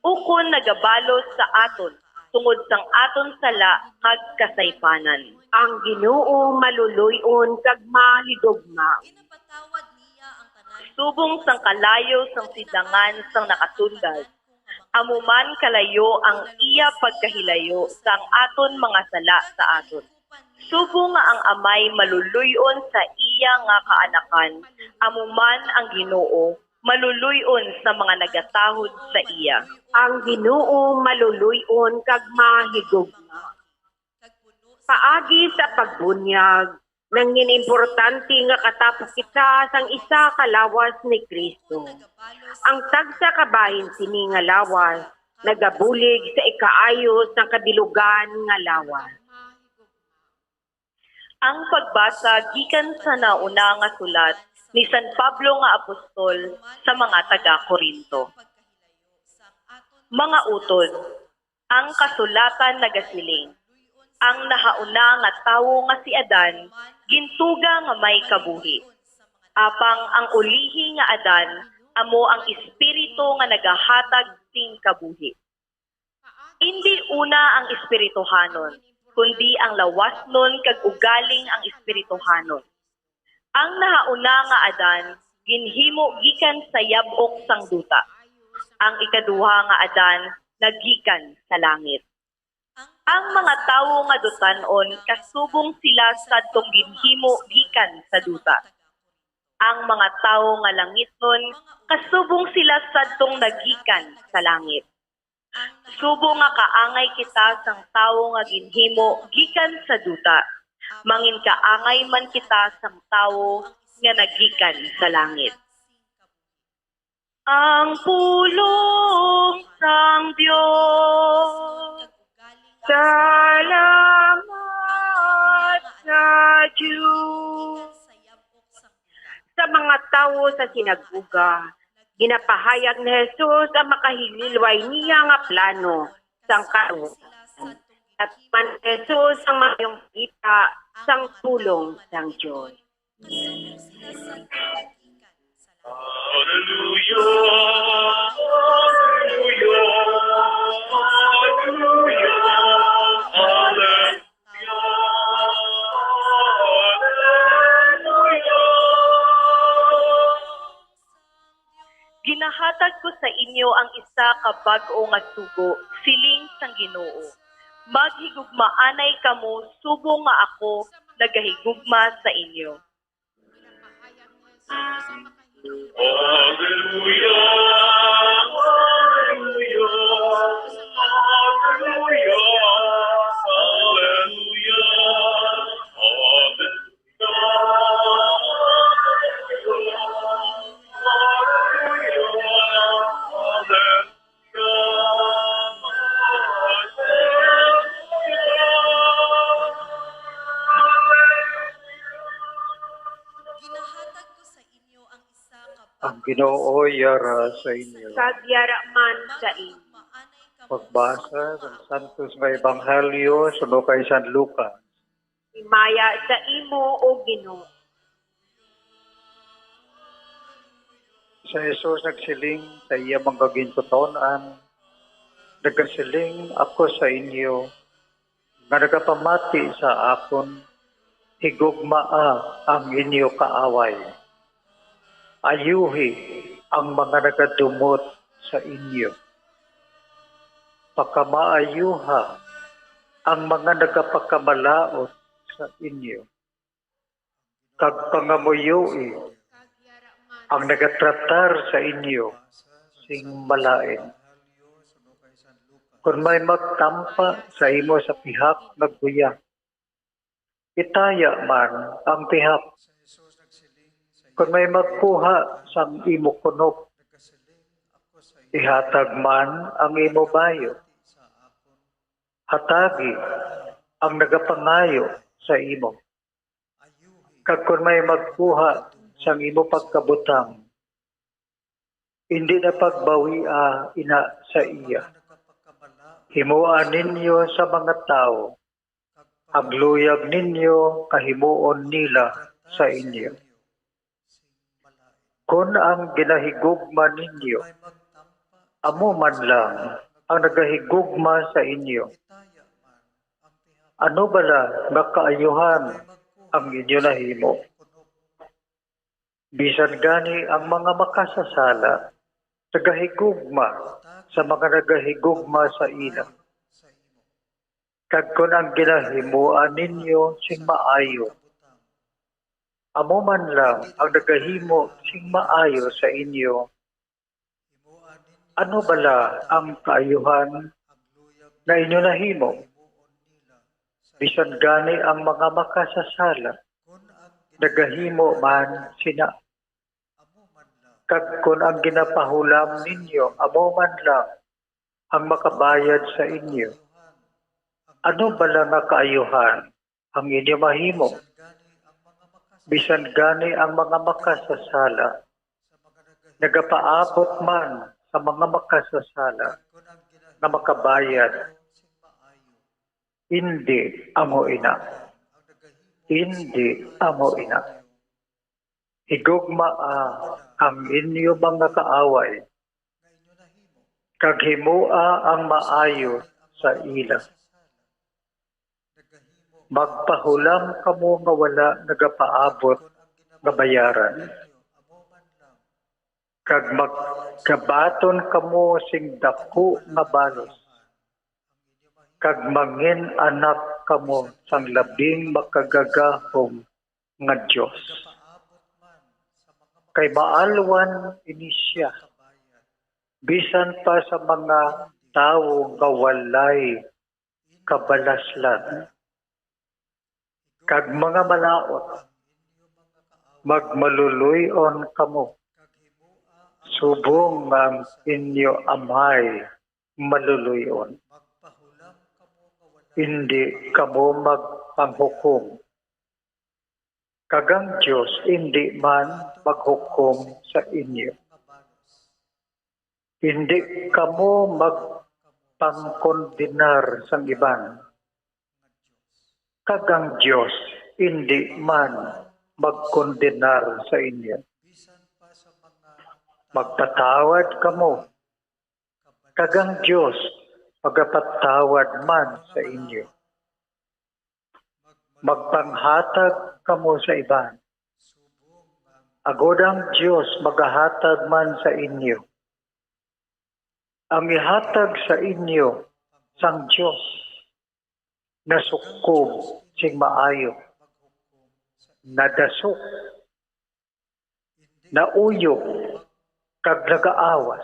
ukon nagabalos sa aton tungod sang aton sala kag kasaypanan. Ang Ginoo maluluy-on kag mahigugmaon. Subong sang kalayo sang sidlangan sang nakatundag, amo man kalayo ang iya pagkahilayo sang aton mga sala sa aton. Subong nga ang amay maluluy-on sa iya nga kaanakan, amo man ang Ginoo maluluy-on sa mga nagatahod sa iya. Ang Ginoo maluluy-on kag mahigugma. Paagi sa pagbunyag, nangin importante nga katapok kita sang isa ka lawas ni Cristo. Ang tagsa ka bahin sini nga lawas nagabulig sa ikaayo sang kabilugan nga lawas. Ang pagbasa gikan sa nauna nga sulat ni San Pablo nga apostol sa mga taga-Corinto. Mga utod, ang kasulatan nagasiling, "Ang nahauna nga tawo nga si Adan gintuga nga may kabuhi." Apang ang ulihi nga Adan amo ang espiritu nga nagahatag sing kabuhi. Indi una ang espirituhanon, kundi ang lawasnon kag ugaling ang espirituhanon. Ang nahauna nga Adan ginhimo gikan sa yab-ok sang duta. Ang ikaduha nga Adan nagikan sa langit. Ang mga tawo nga dutan-on kasubong sila sadtong ginhimo gikan sa duta. Ang mga tawo nga langitnon kasubong sila sadtong nagikan sa langit. Subong nga kaangay kita sang tawo nga ginhimo gikan sa duta, manginkaangay man kita sang tawo nga nagikan sa langit. Ang pulong sang Dios. Salamat sa Dios. Sa mga tawo sa sinagoga, ginapahayag ni Jesus ang makahililway niya nga plano sang kaluwasan. At man ni Jesus ang maayong balita sang pulong sang Dios. Hallelujah, hallelujah, hallelujah, hallelujah. Ginahatag ko sa inyo ang isa ka bag-o nga sugo, siling sang Ginoo. Maghigugmaanay kamo subong nga ako nagahigugma sa inyo. Hallelujah, hallelujah, hallelujah, hallelujah, hallelujah. Ang Ginoo yara sa inyo. Kag yara man sa inyo. Pagbasa sang Santos nga Ebanghelyo suno kay San Lucas. Himaya sa imo, O Ginoo. Si Jesus nagsiling sa iya mga gintuton-an, "Nagasiling ako sa inyo, nga nagapamati sa akon, higugmaa ang inyo kaaway. Ayuhi ang mga nagadumot sa inyo. Pakamaayuha ang mga nagapakamalaut sa inyo. Kag pangamuyoi ang nagatratar sa inyo sing malain. Kon may magtampa sa imo sa pihak nga guya, itaya man ang pihak. Kon may magkuha sang imo kunop, ihatag man ang imo bayo. Hatagi ang nagapangayo sa imo. Kag kon may magkuha sang imo pagkabutang, indi na pagbawia ina sa iya. Himoa ninyo sa mga tawo ang luyag ninyo kahimuon nila sa inyo. Kon ang ginahigugma ninyo amo man lang ang nagahigugma sa inyo, ano bala nga kaayuhan ang inyo nahimo? Bisan gani ang mga makasasala nagahigugma sa mga nagahigugma sa ila. Kag kon ang ginahimoan ninyo sing maayo amo man lang ang nagahimo sing maayo sa inyo, ano bala ang kaayuhan nga inyo nahimo? Bisan gani ang mga makasasala nagahimo man sina. Kag kon ang ginapahulam ninyo amo man lang ang makabayad sa inyo, ano bala nga kaayuhan ang inyo mahimo? Bisan gani ang mga makasasala nagapaabot man sa mga makasasala nga makabayad, indi amo ina. Indi amo ina. Higugmaa ang inyo mga kaaway, kag himoa ang maayo sa ila. Magpahulam kamo nga wala nagapaabot nga bayaran, kag maggabaton kamo sing daku nga balos, kag mangin-anak kamo sang labing makagagahom nga Dios. Kay maalwan ini sia bisan pa sa mga tawo nga walay kabalaslan. Kag mga malaut, magmaluloy-on kamo subong nga ang inyo Amay maluloy-on. Indi kamo magpanghukom, kag ang Dios indi man maghukom sa inyo. Indi kamo magpangkondenar sang iban, kag ang Dios indi man magkondenar sa inyo. Magpatawad kamo, kag ang Dios magapatawad man sa inyo. Magpanghatag kamo sa iban, agod ang Dios magahatag man sa inyo. Ang ihatag sa inyo sang Dios nasukkob sing maayo, nadasok, nauyo, kag nagaawas.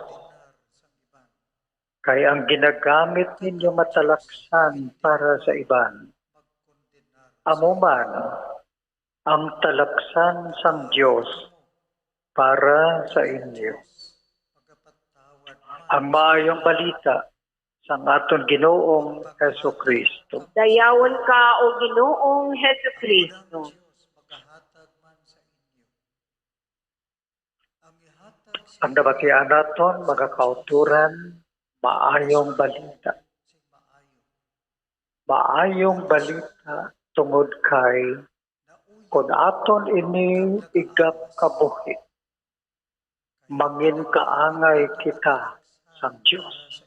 Kay ang ginagamit ninyo nga talaksan para sa iban, amo man ang talaksan sang Dios para sa inyo. Ang Maayong Balita sang aton Ginoong Jesu-Cristo. Dayawon ka, O Ginoong Jesu-Cristo. Ang nabatian naton, mga kauturan, maayong balita. Maayong balita tungod kay kun aton ini igap kabuhi, mangin kaangay kita sang Dios.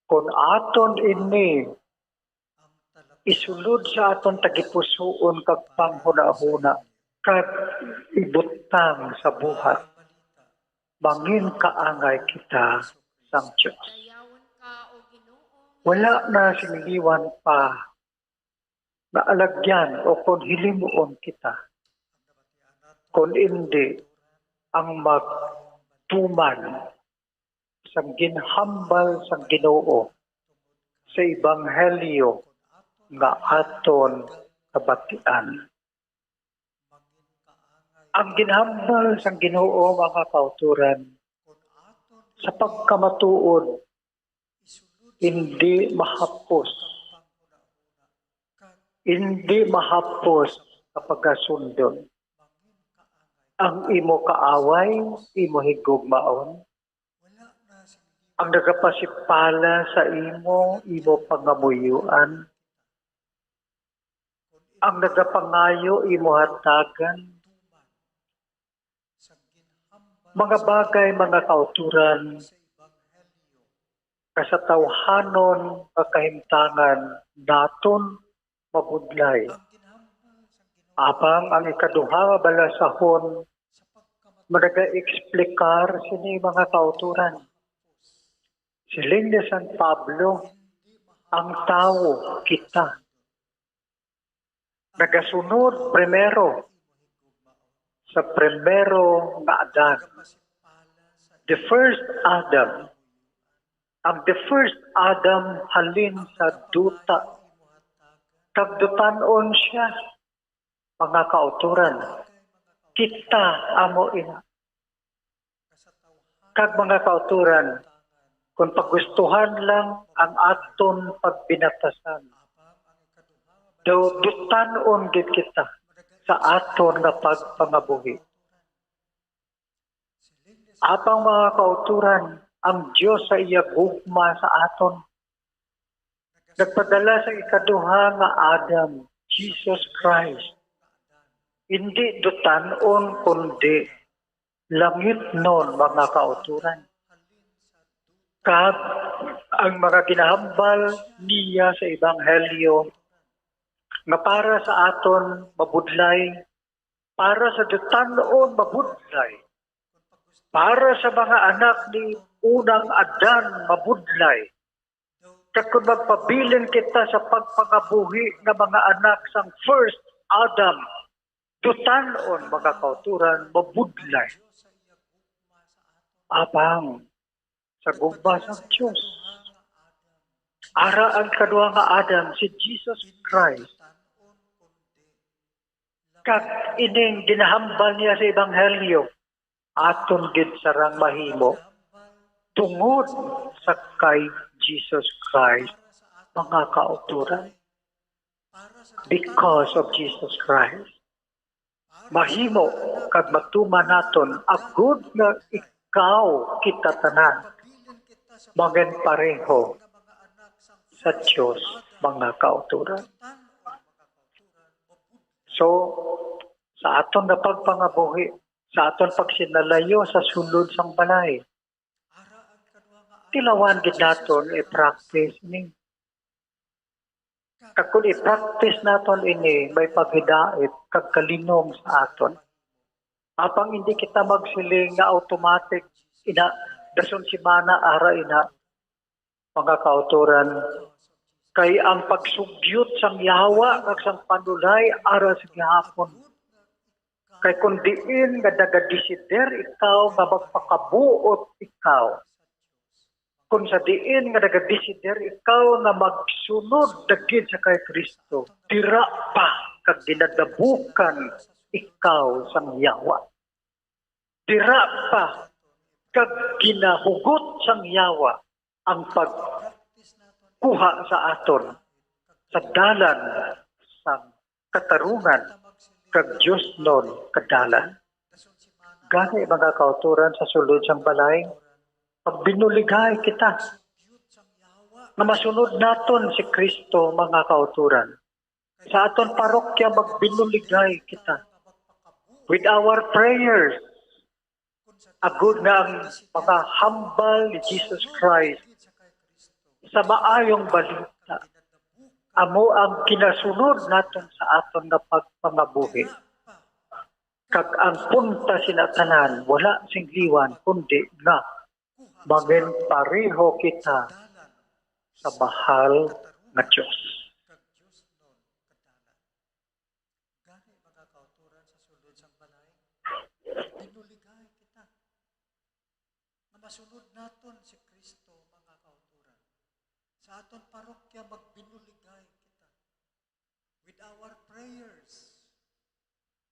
Kun aton ini isulod sa aton tagipusoon kag panghunahuna, kag ibutang sa buhat, mangin kaangay kita sang Dios. Wala na sing liwan pa nga alagyan o kon hilimuon kita, kon indi ang magtuman sang ginhambal sang Ginoo sa ebanghelyo nga aton kabatian. Ang ginhambal sang Ginoo, mga kauturan, sa pagkamatuod, hindi mahapos. Hindi mahapos sa pagkasundon. Ang imo kaaway, imo higugmaon, ang nagapasipala sa imo, imo pangamuyuan, ang nagapangayo, imo hatagan. Mga bagay, mga kauturan, kasatawhanon nga kahimtangan naton mabudlay. Apang ang ikaduha nga balasahon, managa-eksplikar sini, mga kauturan. Siling ni San Pablo, ang tawo, kita, nagasunod primero sa primero nga Adan. The first Adam. Ang the first Adam halin sa duta. Kag dutan-on siya, mga kauturan. Kita amo ina. Kag mga kauturan, kung pagustuhan lang ang aton pagbinatasan, daw dutan-on gid kita sa aton nga pagpangabuhi. Apang mga kauturan, ang Dios sa iya gugma sa aton nagpadala sa ikaduha nga Adam, Jesus Christ. Hindi dutan-on, kundi langitnon, mga kauturan. Kag ang mga ginahambal niya sa ebanghelyo nga para sa aton mabudlay, para sa dutan-on mabudlay, para sa mga anak ni unang Adan mabudlay, kag kon magpabilin kita sa pagpangabuhi nga mga anak sang first Adam, dutan-on, mga kauturan, mabudlay. Apang sa gugma sang Dios, ara ang kadua nga Adam, si Jesus Christ. Kag ining ginahambal niya sa ebanghelyo, aton gid sarang mahimo tungod sa kay Jesus Christ, mga kauturan. Because of Jesus Christ, mahimo kag matuman naton agod nga ikaw, kita tanan, mangin pareho sa Dios, mga kauturan. So, sa aton nga pagpangabuhi, sa aton pagsinalayo sa sulod sang balay, tilawan gid naton i-practice ini. Kag kung i-practice naton ini, may paghidait kag kalinong sa aton. Apang hindi kita magsiling nga automatic, ina, dason semana ara ina, mga kauturan, kay ang pagsugyot sang yawa kag sang panulay ara sa gihapon. Kay kung diin nga nagadesider ikaw nga magpakabuot ikaw, kung sa diin nga nagadesider ikaw nga magsunod dagid sa kay Kristo, dira pa kag ginadabukan ikaw sang yawa. Dira pa kag ginahugot sang yawa ang pagkuha sa aton sa dalan sang katarungan kag diosnon kadalan. Gani, mga kauturan, sa sulod sang balay, pagbinuligay kita nga masunod naton si Kristo, mga kauturan. Sa aton parokya, magbinuligay kita with our prayers, agud nga ang mga hambal ni Jesus Christ sa maayong balita amo ang ginasunod naton sa aton nga pagpangabuhi. Kag ang punta sina tanan wala sing liwan, kundi nga mangin pareho kita sa mahal nga Dios. Gani, mga kauturan, sa sulod sang balay, binuligay kita nga masunod naton si Kristo, mga kauturan. Sa aton parokya, magbinuligay kita with our prayers,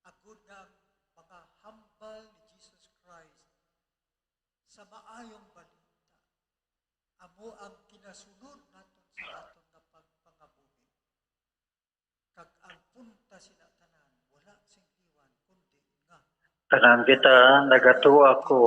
agud nga ang mga hambal ni Jesus Christ sa maayong balita amo ang ginasunod naton sa aton nga pagpangabuhi. Kag ang punta sina tanan wala sing iwan kundi nga tanan kita nagatuo ako.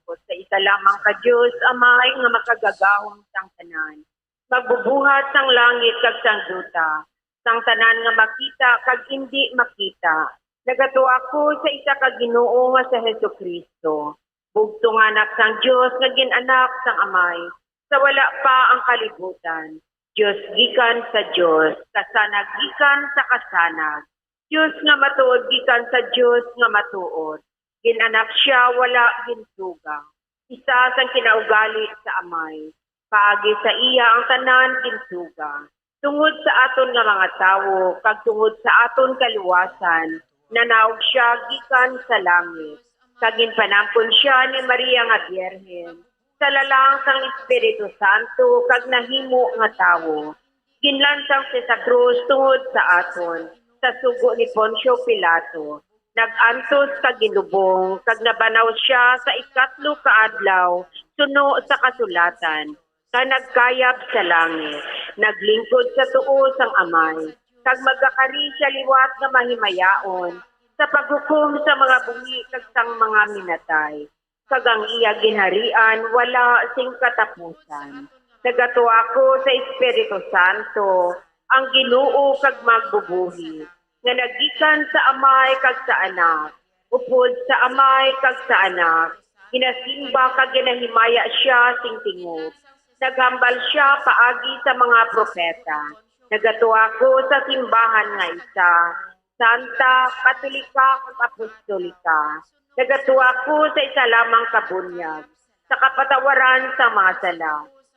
Sa isa lamang ka Dios, Amay nga makagagahom sang tanan, magbubuhat sang langit kag sang duta, sang tanan nga makita kag indi makita. Nagatuo ako sa isa ka Ginoo nga sa Jesu-Cristo, bugtong nga Anak sang Dios nga gin-anak sang Amay sa wala pa ang kalibutan. Dios gikan sa Dios, kasanag gikan sa kasanag, Dios nga matuod gikan sa Dios nga matuod. Gin-anak sia, wala gintuga. Isa sang kinaugali sa Amay, paagi sa iya ang tanan gintuga. Tungod sa aton nga mga tawo, kag tungod sa aton kaluwasan, nanaog sia gikan sa langit, kag ginpanampon sia ni Maria nga Birhen, sa lalang sang Espiritu Santo, kag nahimo nga tawo. Ginlansang sia sa krus tungod sa aton, sa sugo ni Poncio Pilato. Nag-antos kag ginlubong, kag nabanaw sia sa ikatlo ka adlaw, suno sa kasulatan, kag nagkayab sa langit. Naglingkod sa tuo sang Amay, kag magakari sia liwat nga mahimayaon, sa paghukom sa mga buhi kag sang mga minatay. Kag ang iya ginharian wala sing katapusan. Nagatuo ako sa Espiritu Santo, ang Ginoo kag magbubuhi, nga naggikan sa Amay kag sa Anak, upod sa Amay kag sa Anak, ginasimba kag ginahimaya sia sing tingog. Naghambal sia paagi sa mga propeta. Nagatuo ako sa simbahan nga isa, santa, katolika, kag apostolika. Nagatuo ako sa isa lamang ka bunyag, sa kapatawaran sang mga sala.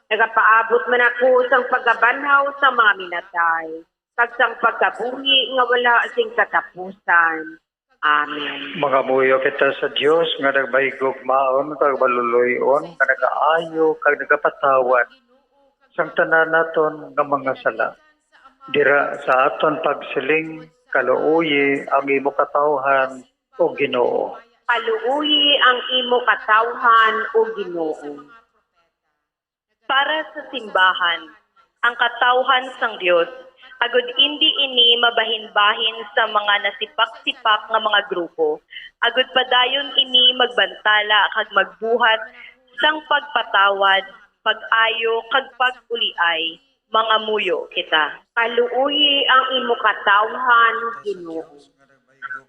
Nagapaabot man ako sang pagabanhaw sang mga minatay, kag sang pagkabuhi nga wala sing katapusan. Amen. Mangamuyo kita sa Dios nga nagahigugmaon kag maluloy-on, nga nagaayo kag nagapatawad sang tanan naton nga mga sala. Dira sa aton pagsiling, kaluoyi ang imo katawhan, O Ginoo. Kaluoyi ang imo katawhan, O Ginoo. Para sa simbahan, ang katawhan sang Dios, agud indi ini mabahinbahin sa mga nasipak-sipak nga mga grupo, agud padayon ini magbantala kag magbuhat sang pagpatawad, pag-ayo, kag pag-uliay. Mangamuyo kita. Kaluoyi ang imo katawhan, Ginoo.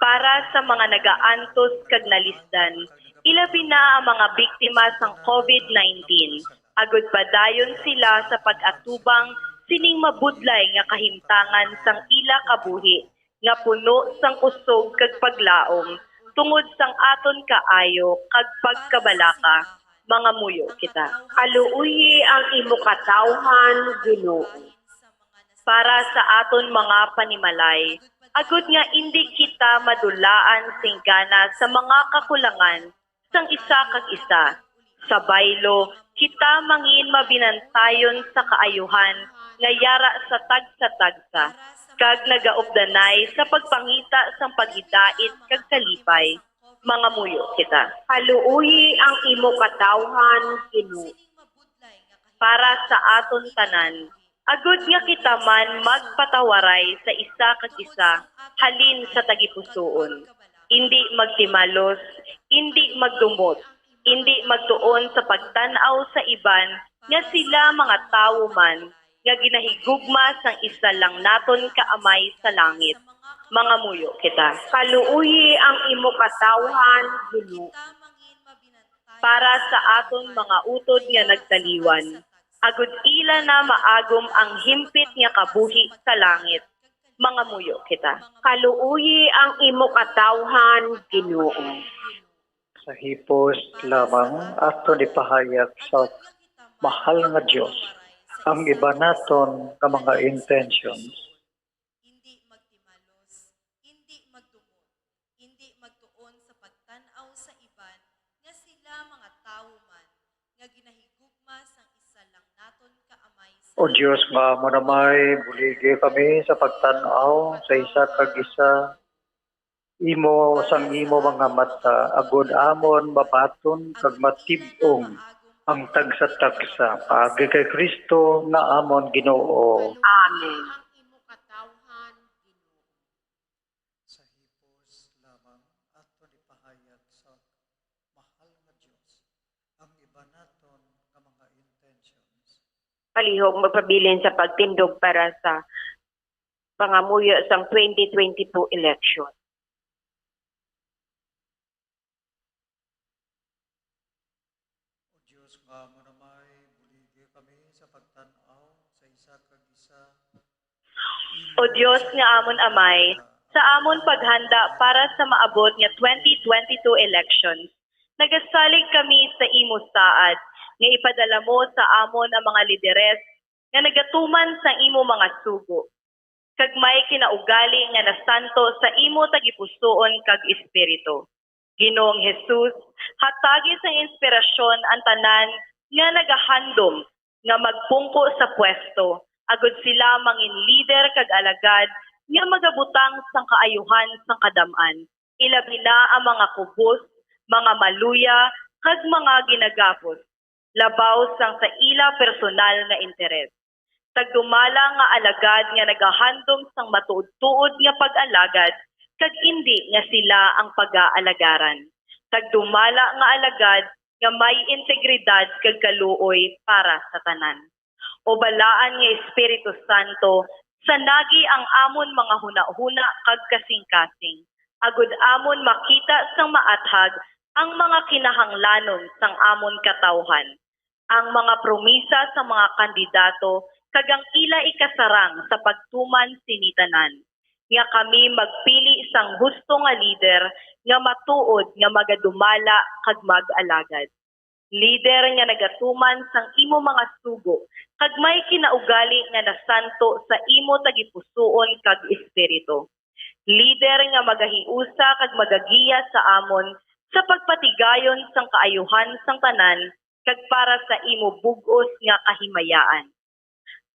Para sa mga nagaantos kag nalisdan, ilabi na ang mga biktima sang covid nineteen, agud padayon sila sa pag-atubang sining mabudlay nga kahimtangan sang ila kabuhi nga puno sang kusog kag paglaom tungod sang aton kaayo kag pagkabalaka. Mangamuyo kita. Kaluoyi ang imo katawhan, Ginoo. Para sa aton mga panimalay, agud nga indi kita madulaan sing gana sa mga kakulangan sang isa kag isa. Sa baylo, kita mangin mabinantayon sa kaayuhan nga yara sa tagsa-tagsa, kag nagaupdanay sa pagpangita sang paghidait kag kalipay. Mangamuyo kita. Kaluoyi ang imo katawhan, Ginoo. Para sa aton tanan, agud nga kita man magpatawaray sa isa kag isa halin sa tagipusoon, indi magtimalos, indi magdumot, indi magtuon sa pagtan-aw sa iban nga sila mga tawo man nga ginahigugma sang isa lang naton ka Amay sa langit. Mangamuyo kita. Kaluoyi ang imo katawhan, Ginoo. Para sa aton mga utod nga nagtaliwan, agud ila na maagom ang himpit nga kabuhi sa langit. Mangamuyo kita. Kaluoyi ang imo katawhan, Ginoo. Sa hipos lamang aton ipahayag sa mahal nga Dios ang iban naton nga mga intentions. Indi magtimalos, indi magdumot, indi magtuon sa pagtan-aw sa iban nga sila mga tawo man nga ginahigugma sang isa lang naton ka Amay sa O Dios nga amon Amay, buligi kami sa pagtan-aw sa isa kag isa. Imo sang imo mga mata, agud amon mabaton kag matib-ong ang tagsa-tagsa, paagi kay Cristo nga amon Ginoo. Amen. Ang imo katawhan, Ginoo. Sa hipos lamang aton ipahayag sa mahal nga Dios ang iban naton nga mga intentions. Palihog magpabilin sa pagtindog para sa pangamuyo sang twenty twenty-two election. O Dios nga amon Amay, buligi kami sa pagtan-aw sa isa kag isa. O Dios nga amon Amay, sa amon paghanda para sa maabot nga twenty twenty-two elections, nagasalig kami sa imo saad nga ipadala mo sa amon ang mga lideres nga nagatuman sa imo mga sugo, kag may kinaugali nga nasanto sa imo tagipusoon kag espiritu. Ginoong Jesus, hatagi sang inspirasyon ang tanan nga nagahandom nga magpungko sa pwesto, agud sila mangin lider kag alagad nga magabutang sang kaayuhan sang kadam-an, ilabi na ang mga kubos, mga maluya, kag mga ginagapos, labaw sang sa ila personal nga interes. Tagdumala nga alagad nga nagahandom sang matuod-tuod nga pag-alagad, kag indi nga sila ang pagaalagaran. Tagdumala nga alagad nga may integridad kag kaluoy para sa tanan. O Balaan nga Espiritu Santo, sanagi ang amon mga hunahuna kag kasingkasing, agud amon makita sang maathag ang mga kinahanglanon sang amon katawhan, ang mga promisa sang mga kandidato, kag ang ila ikasarang sa pagtuman sini tanan, nga kami magpili sang husto nga lider nga matuod nga magadumala kag mag-alagad. Lider nga nagatuman sang imo mga sugo, kag may kinaugali nga nasanto sa imo tagipusoon kag espiritu. Lider nga magahiusa kag magagiya sa amon sa pagpatigayon sang kaayuhan sang tanan kag para sa imo bug-os nga kahimayaan.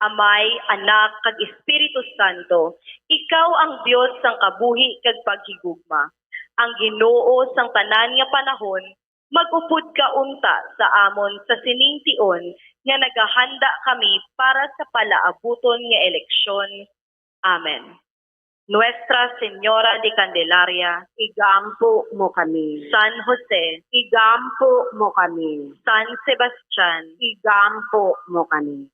Amay, Anak, kag Espiritu Santo, ikaw ang Dios sang kabuhi kag paghigugma. Ang Ginoo sang tanan nga panahon, mag-upod ka unta sa amon sa sining tion nga nagahanda kami para sa palaabuton nga eleksyon. Amen. Nuestra Señora de Candelaria, igampo mo kami. San Jose, igampo mo kami. San Sebastian, igampo mo kami.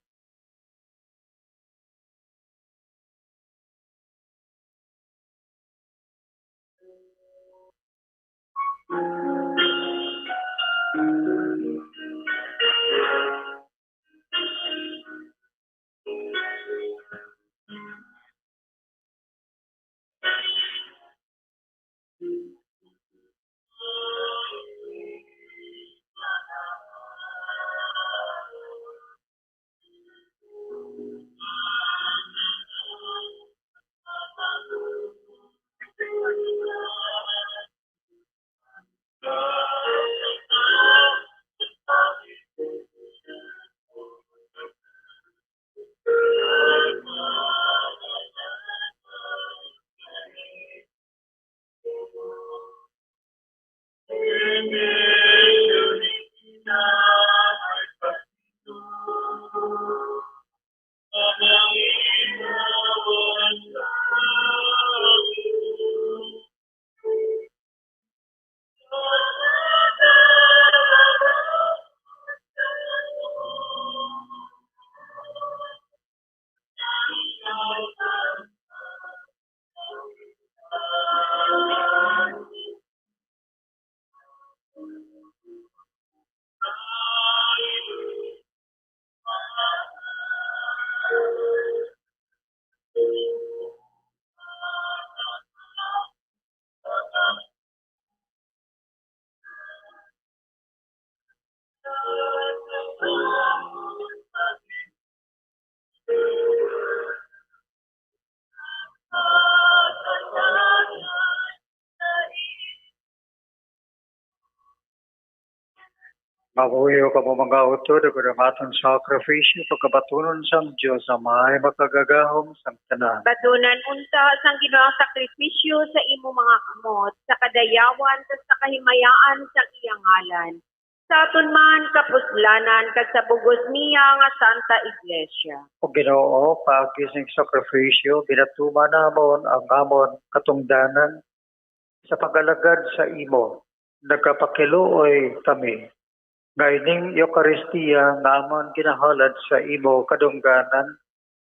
Mabuyo kamo mga utod, agod ang aton sakrifisyo pagkabatunon sang Dios nga may makagagahom sang tanan. Batunan unta sang Ginoo ang sakrifisyo sa imo mga kamot, sa kadayawan kag sa kahimayaan sang iya ngalan, sa aton man kapuslanan kag sa bug-os niya nga Santa Iglesia. O Ginoo, paagi sing sakrifisyo, ginatuman namon ang amon katungdanan sa pag-alagad sa imo. Nagapakiluoy kami nga ining Eukaristia nga amon ginahalad sa imo kadungganan,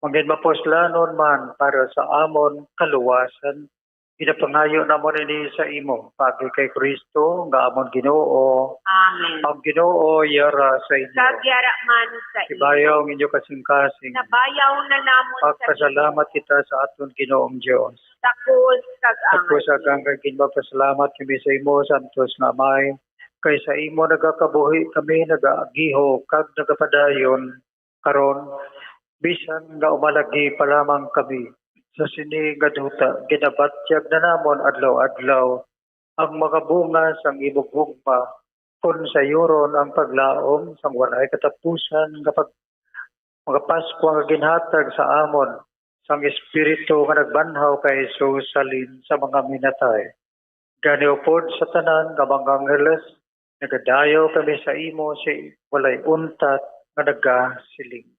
mangin mapuslanon man para sa amon kaluwasan. Ginapangayo namon ini sa imo, paagi kay Cristo nga amon Ginoo. Amen. Ang Ginoo yara sa inyo. Kag yara man sa imo. Ibayaw ang inyo kasingkasing. Nabayaw na namon sa Magpasalamat kita sa aton Ginoong Dios. Takos kag Takos angay. Kag angay gid magpasalamat kami sa imo, Santos nga Amay, kay sa imo nagakabuhi kami, nagaagiho kag nagapadayon karon, bisan nga umalagi pa lamang kami sa sini nga duta, ginabatyag na namon adlaw-adlaw ang mga bunga sang imo gugma, kon sayuron ang paglaom sang walay katapusan nga pag-, mga Paskwa nga ginhatag sa amon sang Espiritu nga nagbanhaw kay Jesus halin sa mga minatay. Gani upod sa tanan nga mga angheles, nagadayaw kami sa imo sa walay untat nga nagasiling.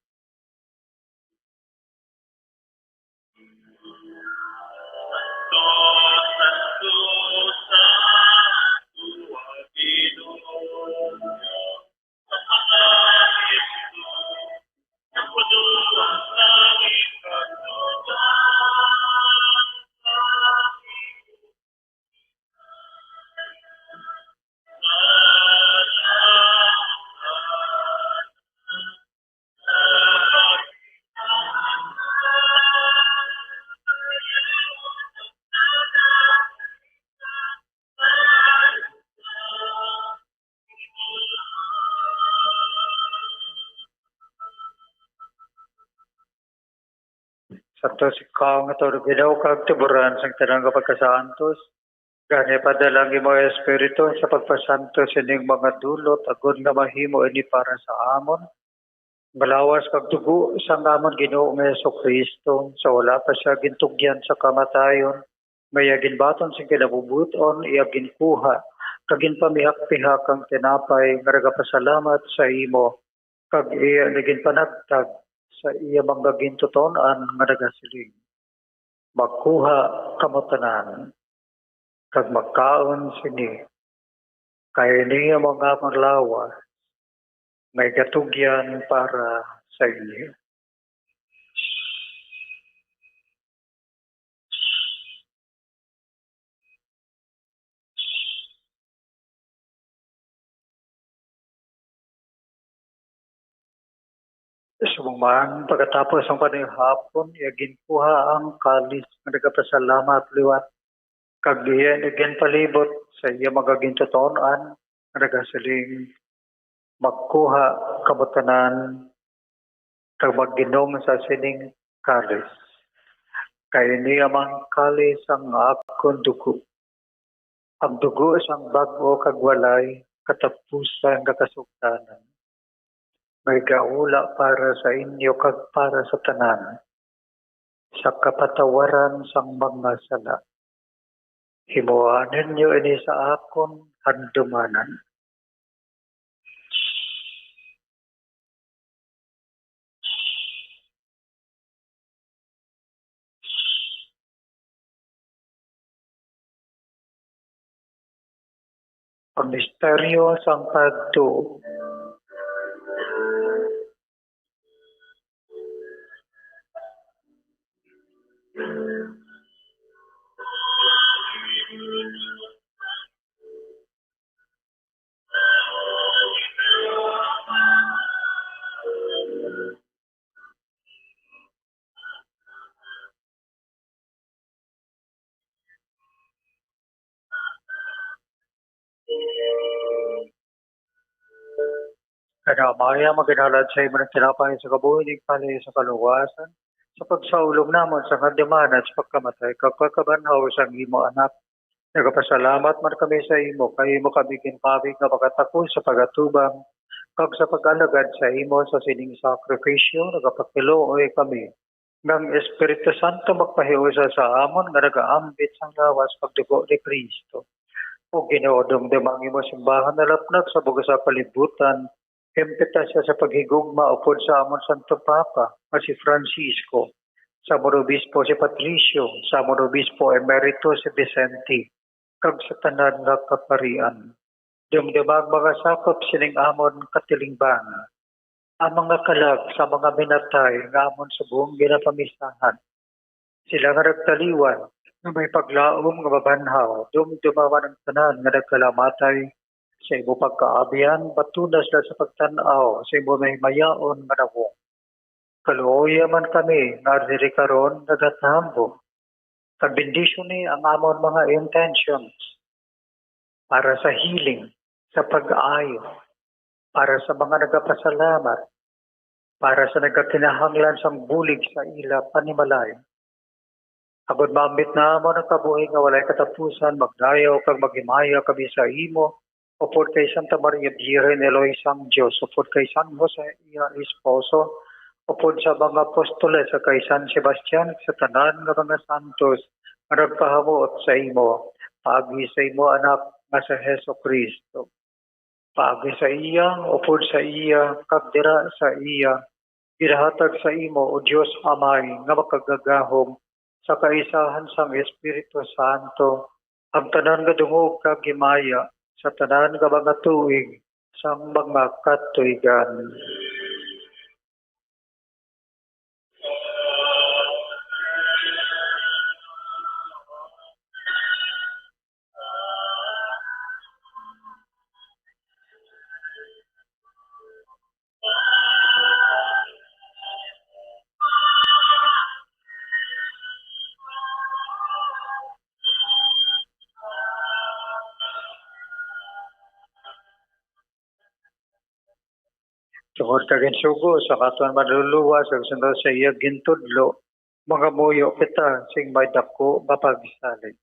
Santos ikaw nga tuod, Ginoo, kag tuboran sang tanan nga pagkasantos. Gani, padala ang imo Espiritu sa pagpasantos sining mga dulot, agod nga mahimo ini para sa amon nga lawas kag dugo sang amon Ginoo nga Jesu-Cristo, sa wala pa sia gintugyan sa kamatayon, nga iya ginbaton sing kinabubut-on, iya ginkuha, kag ginpamihak-pihak ang tinapay nga nagapasalamat sa imo, kag iya ini ginpanagtag sa iya mga gintuton-an nga nagasiling, "Magkuha kamo tanan, kag magkaon sini, kay ini ang mga akon lawas nga igatugyan para sa inyo." Subong man, pagkatapos sang panihapon, iya ginkuha ang kalis nga nagapasalamat liwat, kag iya ini ginpalibot sa iya mga gintuton-an nga nagasiling, "Magkuha kamo tanan kag mag-inom sa sining kalis, kay ini ang kalis sang akon dugo, ang dugo sang bag-o kag walay katapusan nga kasugtanan, nga igaula para sa inyo kag para sa tanan, sa kapatawaran sang mga sala. Himoa ninyo ini sa akon handumanan." Ang misteryo sang pagtuo. Kay Amay, ang maghinalad sa imo nga tinapay sa kabuhi, ning kalis sa kaluwasan, sa pagsaulog namon sa kahandumanan sa pagkamatay kag pagkabanhaw sang imo Anak, Nagapasalamat man kami sa imo, kay imo kami ginpabig nga makatakos sa pagatubang kag sa pag-alagad sa imo. Sa sining sakrifisyo, nagapakiluoy kami nga ang Espiritu Santo magpahiusa sa amon nga nagaambit sang lawas kag dugo ni Cristo. O Ginoo, dumduma ang imo simbahan nalapnag sa bug-os nga kalibutan, impita sia sa paghigugma upod sa amon Santo Papa nga si Francisco, sa amon Obispo si Patricio, sa amon Obispo Emerito si Vicente, kag sa tanan nga kaparian. Dumduma ang mga sakop sining amon katilingban, ang mga kalag sa mga minatay nga amon subong ginapamisahan. Sila nga nagtaliwan nga may paglaom nga mabanhaw, dumduma man ang tanan nga nagkalamatay. Sa imo pagkaabihan, batuna sila sa pagtan-aw sa imo mahimayaon nga nawong. Kaluoya man kami nga diri karon nagatambong, kag bendisyoni ang amon mga intentions para sa healing, sa pag-ayo, para sa mga nagapasalamat, para sa nagakinahanglan sang bulig sa ila panimalay. Agod maambit namon ang kabuhi nga walay katapusan, magdayaw kag maghimaya kami sa imo, upod kay Santa Maria Birhen Eloy sang Dios, upod kay San Jose iya esposo, upod sa mga apostoles, sa kay San Sebastian, sa tanan nga mga santos nga nagpahamuot sa imo, paagi sa imo Anak nga si Jesu-Cristo. Paagi sa iya, upod sa iya, kag dira sa iya, ginahatag sa imo, O Dios Amay, nga makagagahom sa kaisahan sang Espiritu Santo, ang tanan nga dungog kag himaya sa tanan nga mga tuig sang mga katuigan. Tungod kag ginsugo sa aton Manluluwas, kag sunod sa iya gintudlo, mangamuyo kita sing may daku nga pagsalig.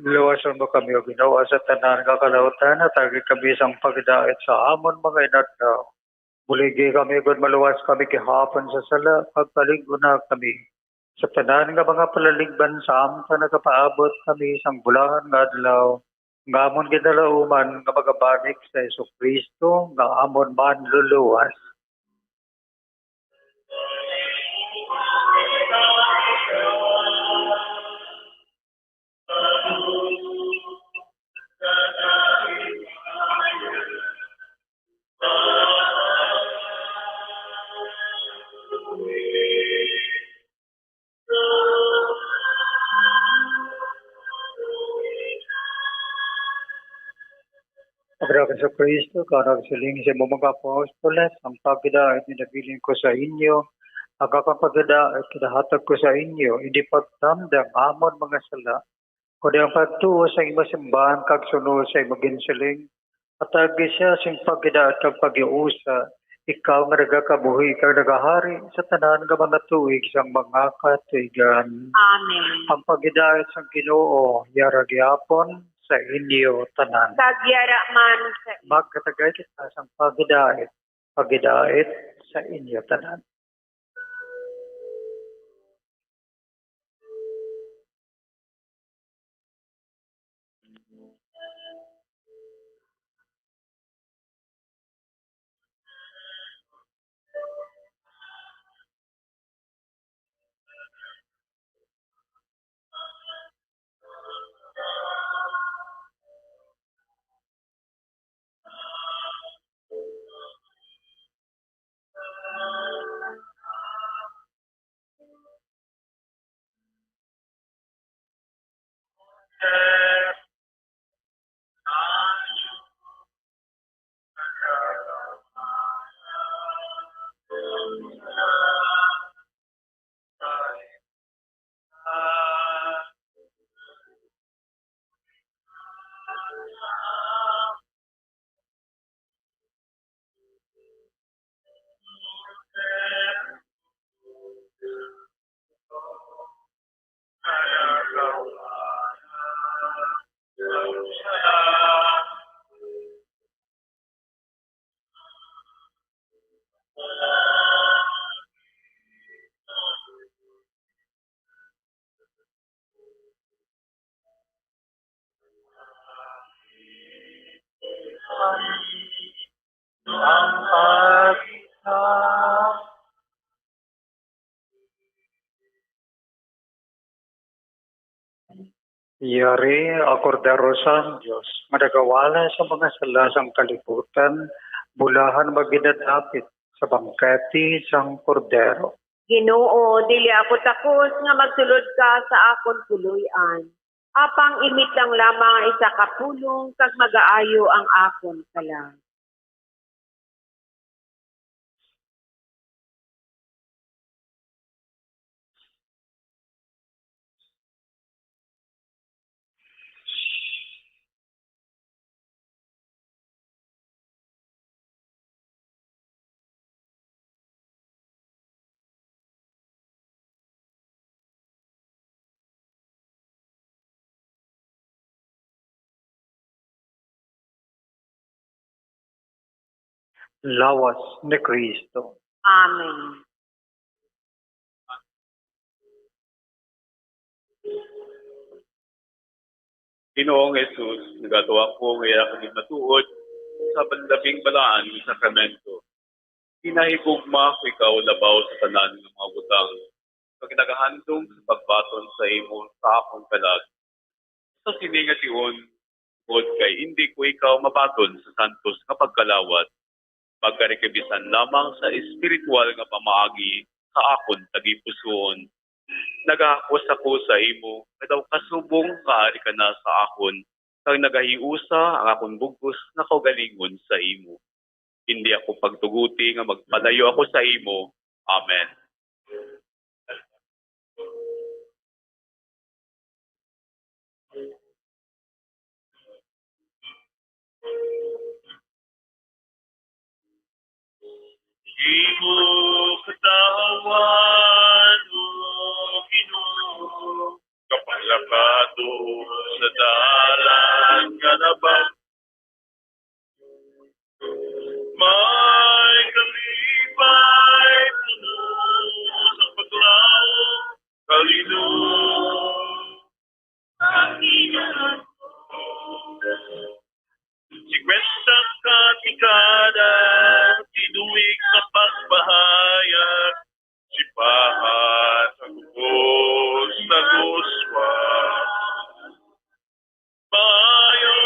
Luwason mo kami, O Ginoo, sa tanan nga kalautan, hatagi kami sang pagdait sa amon mga inadlaw. Buligi kami, gud maluwas kami gihapon sa sala, pagpalig-on na kami sa tanan nga mga palaligban, samtang nagapaabot kami sang bulahan nga adlaw nga amon ginalauman, nga magabalik sa Jesu-Cristo nga amon Manluluwas. Ginoong Jesu-Cristo, kag nagsiling sa imong mga apostoles, ang pagdait nga nabilin ko sa inyo, ang akong pagdait nga hatag ko sa inyo, hindi pagtamda ang amon mga sala, kundi ang pagtuo sa imong simbahan kag sunod sa imong ginsiling. Hatagi siya sing pagdait kag paghiusa, ikaw nga nagakabuhi kag nagahari sa tanan nga mga tuig sang mga katuigan. Amen. Ang pagdait sang Ginoo yara gihapon sa inyo tanan. Kag yara man sa inyo. Magkatagay kita sang pagdait, pagdait sa inyo tanan. Yari ang Kordero sang Dios, nga nagawala sa mga sala sang kalibutan, bulahan maginadapit sa bangkete sang Kordero. Ginoo, dili ako takos nga magsulod ka sa akon puloy-an. Apang imit lang lamang ang isa ka pulong kag magaayo ang akon kalag. Lawas ni Cristo. Amen. Ginoong Jesus, nagatuo ako nga ira kami matuod sa labing balaan nga sakramento. Ginahigugma ko ikaw labaw sa tanan nga mga butang, kag nagahandom sa pagbaton sa imo sa akon kalag. Sa sini nga tion, tungod kay indi ko ikaw mabaton sa santos nga pagkalawat, magkari kay bisan lamang sa espiritual nga pamaagi sa akon tagipusoon. Nagahakos ako sa imo nga daw kasubong nga ari ka na sa akon, kag nagahiusa ang akon bug-os nga kaugalingon sa imo. Indi ako pagtuguti nga magpalayo ako sa imo. Amen. Imo katawan, O Ginoo, kapalakaton sa dalan nga labag. May kalipay puno sa paglaom, kalino. Singkwenta ka dekada, tinuig sa pagbahayag, sipahan sa gugos sa guswa. Maayo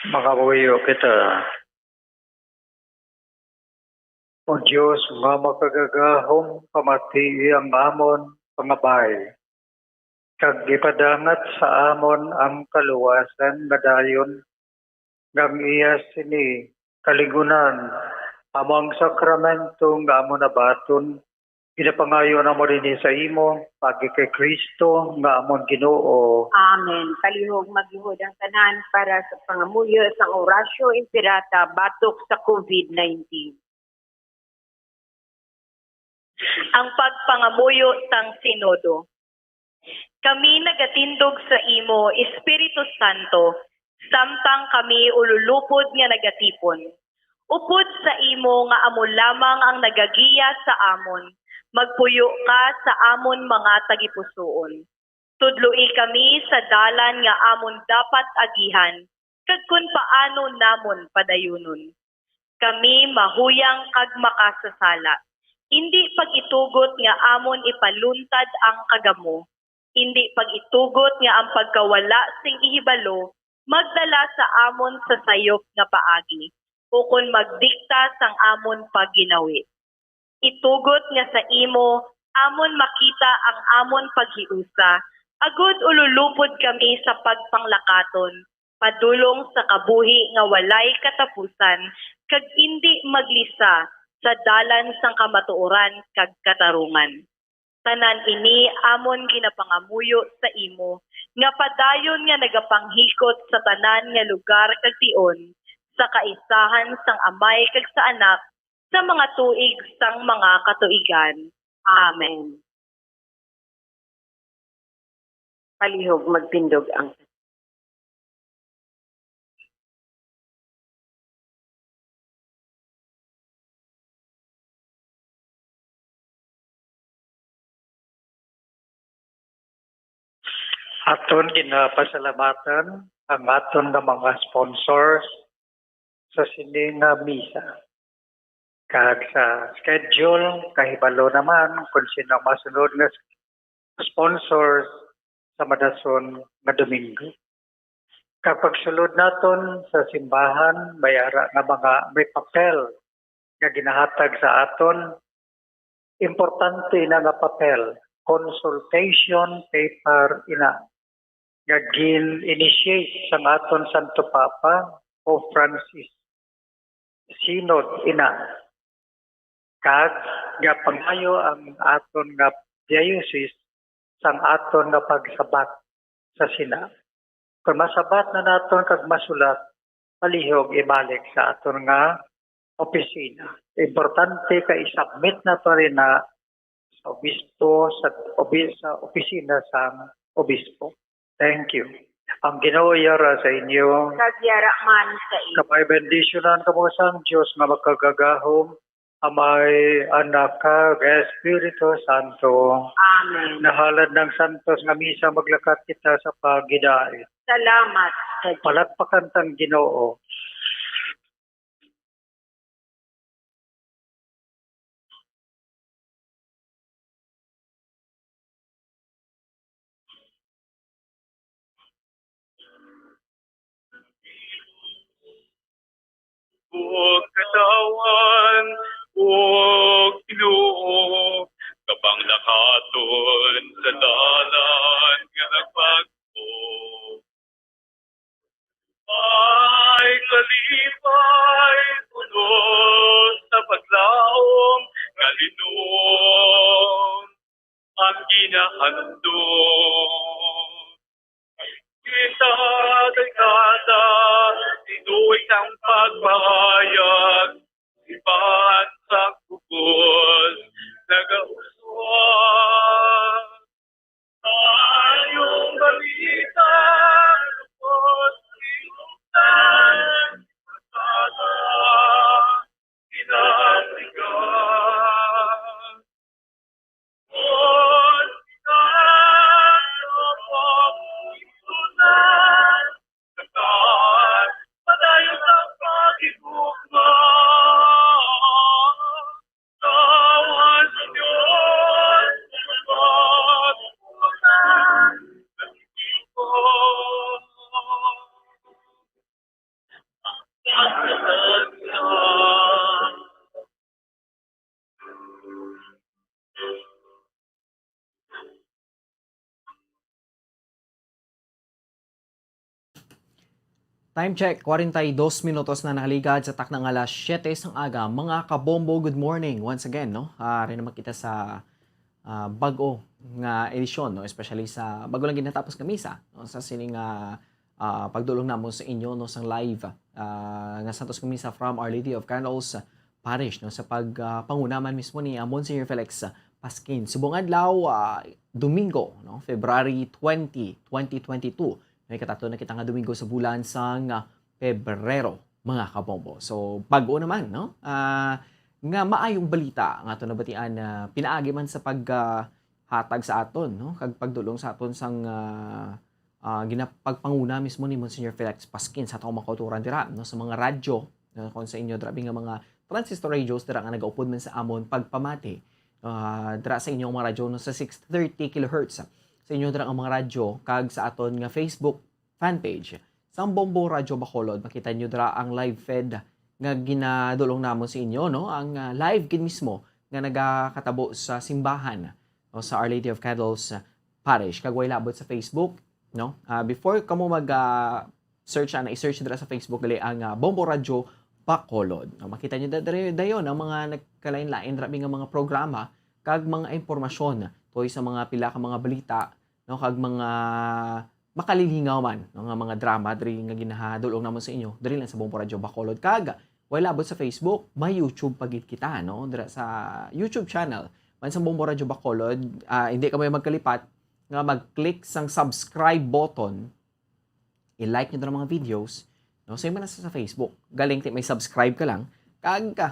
Mangamuyo kita. O Dios nga makagagahom, pamatii ang amon pangabay, kag ipadangat sa amon ang kaluwasan nga dayon, nga ang iya sini kalingunan amo ang sakramento nga amon nabaton. Ginapangayo namo dinhi sa imo, paagi kay Cristo nga amon Ginoo. Amen. Palihog maglihod ang tanan para sa pangamuyo sang Oratio Imperata batok sa covid nineteen. Ang pagpangamuyo sang Sinodo. Kami nagatindog sa imo, Espiritu Santo, samtang kami ululupod nga nagatipon. Upod sa imo nga amo lamang ang nagagiya sa amon, magpuyo ka sa amon mga tagipusoon. Tudloi kami sa dalan nga amon dapat agihan, kag kon paano namon padayunon. Kami mahuyang kag makasasala. Indi pag-itugot nga amon ipaluntad ang kagamo. Indi pag-itugot nga ang pagkawala sing ihibalo magdala sa amon sa sayop nga paagi, ukon magdikta sang amon pagginawi. Itugot nga sa imo amon makita ang amon paghiusa, agud ululupod kami sa pagpanglakaton padulong sa kabuhi nga walay katapusan kag indi maglisa sa dalan sang kamatuoran kag katarungan. Tanan ini amon ginapangamuyo sa imo, nga padayon nga nagapanghikot sa tanan nga lugar kag tion, sa kaisahan sang Amay kag sa Anak, sa mga tuig sang mga katuigan. Amen. Palihog magtindog ang Aton ginapasalamatan ang aton nga mga sponsors sa sini nga misa. Kag sa schedule, kahibalo naman kung sino ang masunod nga sponsors sa madason nga Domingo. Kag pagsulod naton sa simbahan, may ara nga mga, may papel nga ginahatag sa aton. Importante na nga papel, consultation paper ina, nga gin-initiate sang aton Santo Papa, Pope Francis. Synod ina, kag gapangayo ang aton nga diocese sang aton nga pagsabat sa sina. Kon masabat na naton kag masulat, palihog ibalik sa aton nga opisina. Importante kay i-submit nato rin na sa obispo, sa obi-, sa opisina sang obispo. Thank you. Ang Ginoo yara sa inyo. Kag yara man sa inyo. Kag pabendisyonan kamo sang Dios nga makagagahom, Amay, Anak, kag Espiritu Santo. Amen. Nahalad ng santos nga misa, maglakat kita sa paghidait. Salamat sa Dios. Palakpakan tang Ginoo. O katawan, o Ginoo, kapanglakaton sa dalan nga nagpagbo. Ay kalipay, puno sa paglaom nga linuon ang ginahandom. Kita dagada tinuig ang pagpahayag, iban sa kubos nagauswag. Ang balita, lubos, linutan, pasada, kinasigan. Time check, kwarenta y dos minutos na nakaligad sa takna nga alas siyete sang aga. Mga kabombo, good morning once again, no? Ah, ari naman kita sa, ah, bag-o nga edisyon, no? Especially sa bag-o lang ginatapos nga misa, no? Sa sining, ah, ah, pagdulong namon sa inyo, no? Sang live, ah, nga Santos nga Misa from Our Lady of Candles Parish, no? Sa pag, ah, panguna man mismo ni, ah, Monsignor Felix Pasquin. Subong adlaw, ah, Domingo, no? February twenty, twenty twenty-two. May katato na kita nga Domingo sa bulan sang, ah, Pebrero, mga kabombo. So, bag-o naman, no? Ah, nga maayong balita nga ato nabatian na pinaagi man sa pag, ah, hatag sa aton, no? Kag pagdulong sa aton sang, ah, ah, gina-, pagpanguna mismo ni Monsignor Felix Pasquin sa atong mga kauturan dira, no? Sa mga radyo, no? Kung sa inyo, grabe nga mga transistor radios dira nga nagaupod man sa amon pagpamati, ah, dira sa inyong mga radyo, no? Sa six thirty kilohertz. Sa inyo dira nga mga radyo, kag sa aton nga Facebook fan page, sang Bombo Radyo Bacolod, makita nyo dira ang live feed nga ginadulong namon sa inyo, no? Ang, ah, live gid mismo nga nagakatabo sa simbahan, no, sa Our Lady of Candles, ah, Parish. Kag way labot sa Facebook, no? Ah, before kamo mag, ah, search, ana, i-search dira sa Facebook, gali ang, ah, Bombo Radyo Bacolod. No, makita nyo da-, diri-, dayon ang mga nagkalain-lain, grabe nga mga programa, kag mga impormasyon, tuhoy sa mga pila ka mga balita, no, kag mga makalilingaw man, no, nga mga drama diri nga ginahadulong namon sa inyo, diri lang sa Bombo Radyo Bacolod. Kag way labot sa Facebook, may YouTube pa gid kita, no, dira sa YouTube channel man sa Bombo Radyo Bacolod. Ah, hindi kamo magkalipat nga mag-click sang subscribe button, i-like nyo ang mga videos, no? Same man sa, sa Facebook. Galing ti may subscribe ka lang, kag ka,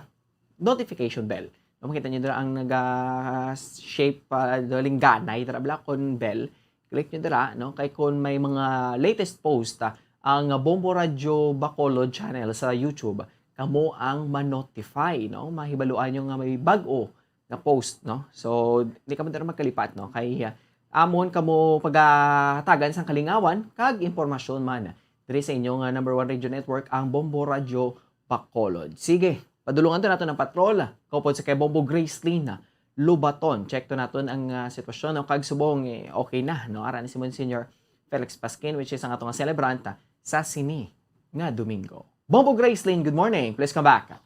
notification bell. No, makita nyo dira ang naga-shape pa, daling ganay, dira bala kon bell. Click nyo dira, no? Kay kung may mga latest post, ah, ang Bombo Radyo Bacolod channel sa YouTube, kamo ang ma-notify, no? Mahibaluan nyo nga may bag-o nga post, no? So, di kamo dira magkalipat, no? Kay, ah, amon kamo pagahatagan sang kalingawan kag impormasyon man diri sa inyong, ah, number one radio network, ang Bombo Radyo Bacolod. Sige, padulungan to nato ng patrol. Kaupod sa kay Bombo Gracelyn Lubaton. Check to naton ang, ah, sitwasyon, no? Kag subong, eh, okay na, no? Ara ni si Monsignor Felix Pasquin, which is ang ato nga celebrant, ah, sa sini nga Domingo. Bombo Gracelyn, good morning. Please come back.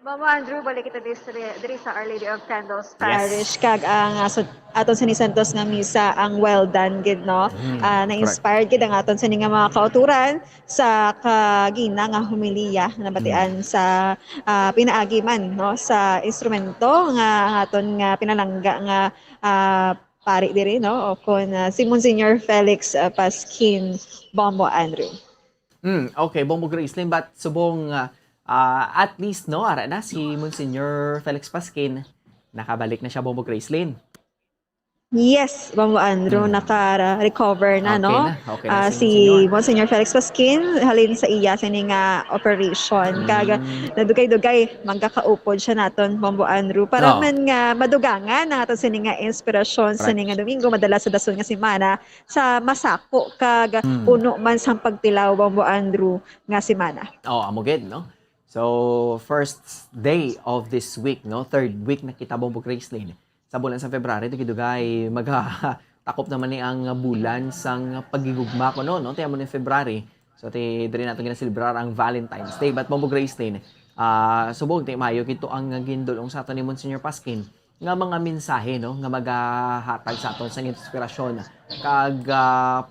Mama Andrew, balik kita diri, diri sa Our Lady of Candles Yes. Parish. Kag ang, ah, sa aton sini Santos nga misa ang well done gid, no? Mm, Ah, correct. na-inspired gid ang aton sini nga mga kauturan sa kagina nga homilya na nabatian Mm. sa, ah, pinaagi man, no, sa instrumento nga ang aton nga pinalangga nga, ah, pari diri, no? O kon, ah, si Monsignor Felix, ah, Pasquin Bombo Andrew. Mm, okay, Bombo Gracelyn, but subong, ah, ah, at least, no, ara na si Monsignor Felix Pasquin, nakabalik na siya, Bombo Gracelyn. Yes, Bombo Andrew, Mm. naka-recover na, Okay no? na, okay na Ah, si si Monsignor. Monsignor Felix Pasquin, halin sa iya sini nga operation. Kag Mm. nadugay-dugay, magkakaupod siya naton, Bombo Andrew. Para Oh. man nga madugangan ang aton sini nga inspirasyon Correct. sini nga Domingo, madala sa dason nga semana, sa masako kag Mm. puno man sang pagtilaw, Bombo Andrew, nga semana. Oh, amo gid, no? So, first day of this week, no? Third week na kita, Bombo Gracelyn. Sa bulan sa February, dugay-dugay, magtakop naman ni ang bulan sang paghigugma kuno, no? Ti amo ni February. So, ti, diri nato ginaselebrar ang Valentine's Day. But, Bombo Gracelyn, ah, subong, ti, maayo gid to ang gindulong sa aton ni Monsignor Pasquin nga mga mensahe, no, nga magahatag sa aton sang inspirasyon kag, ah,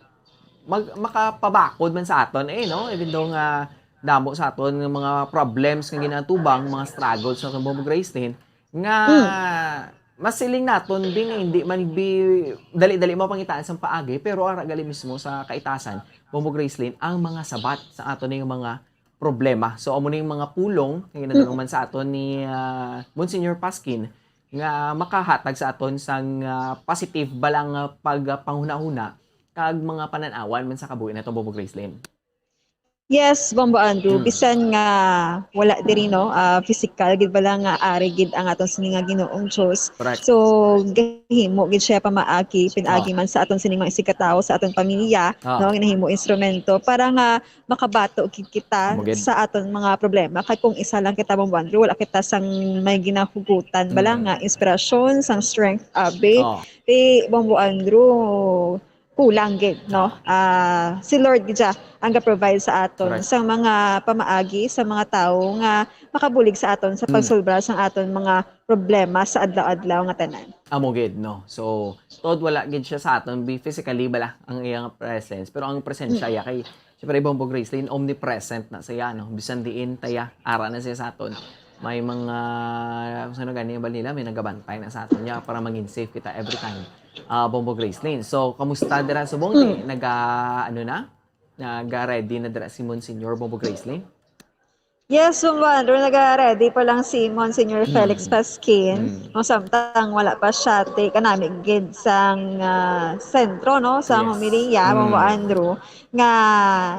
mag-, makapabakod man sa aton, eh, no, even though nga damo sa aton nga mga problems nga ginatubang, mga struggles sa aton, Bombo Gracelyn, nga Mm. masiling naton, bi, nga hindi man, bi, dali-dali mapangitaan sang paagi, pero ara gali mismo sa kaitasan, Bombo Gracelyn, ang mga sabat sa aton nga mga problema. So, amo na yung mga pulong nga ginadulungan sa aton ni, ah, Monsignor Pasquin nga makahatag sa aton sang, ah, positive bala nga pagpanghunahuna kag mga panan-awan man sa kabuhi nato, Bombo Gracelyn. Yes, Bombo Andrew, Mm. bisan nga wala diri, no, ah, physical gid bala nga ari gid ang aton sini nga Ginoong Dios. Correct. So, gahimo gid siya pamaagi, pinaagi Oh. man sa aton sini mga isigkatawo, sa aton pamilya, Oh. no, ginahimo instrumento para nga makabato gid kita Amo gid. sa aton mga problema. Kay kung isa lang kita, Bombo Andrew, wala kita sang may ginahugutan bala Mm. nga inspirasyon, sang strength, abi. Oh. Ti, Bombo Andrew, kulang gid, no? Ah, si Lord gid siya ang ga-provide sa aton Correct. Sa mga pamaagi sa mga tawo nga makabulig sa aton sa Mm. Pagsolbar sa aton mga problema sa adlaw-adlaw nga tanan. Amo gid, no? So, tod wala gid siya sa aton, be physically bala ang iyang presence, pero ang presensya Mm. iya kay, syempre, Bombo Gracelyn, omnipresent na siya, no? Bisan diin ta iya, ara na siya sa aton. May mga, kung sino gani ba nila, may nagabantay na sa aton niya para maging safe kita every time. Ah, Bombo Gracelyn. So, kamusta dira subong? Hmm. Naga, ano na? Naga-ready na dira si Monsignor, Bombo Gracelyn? Yes, Bombo Andrew, naga-ready pa lang si Monsignor Hmm. Felix Pasquin. Hmm. No, samtang wala pa siya, ti kanami gid sang, ah, sentro, no, sa Yes. Homilya, Bombo Hmm. Andrew, nga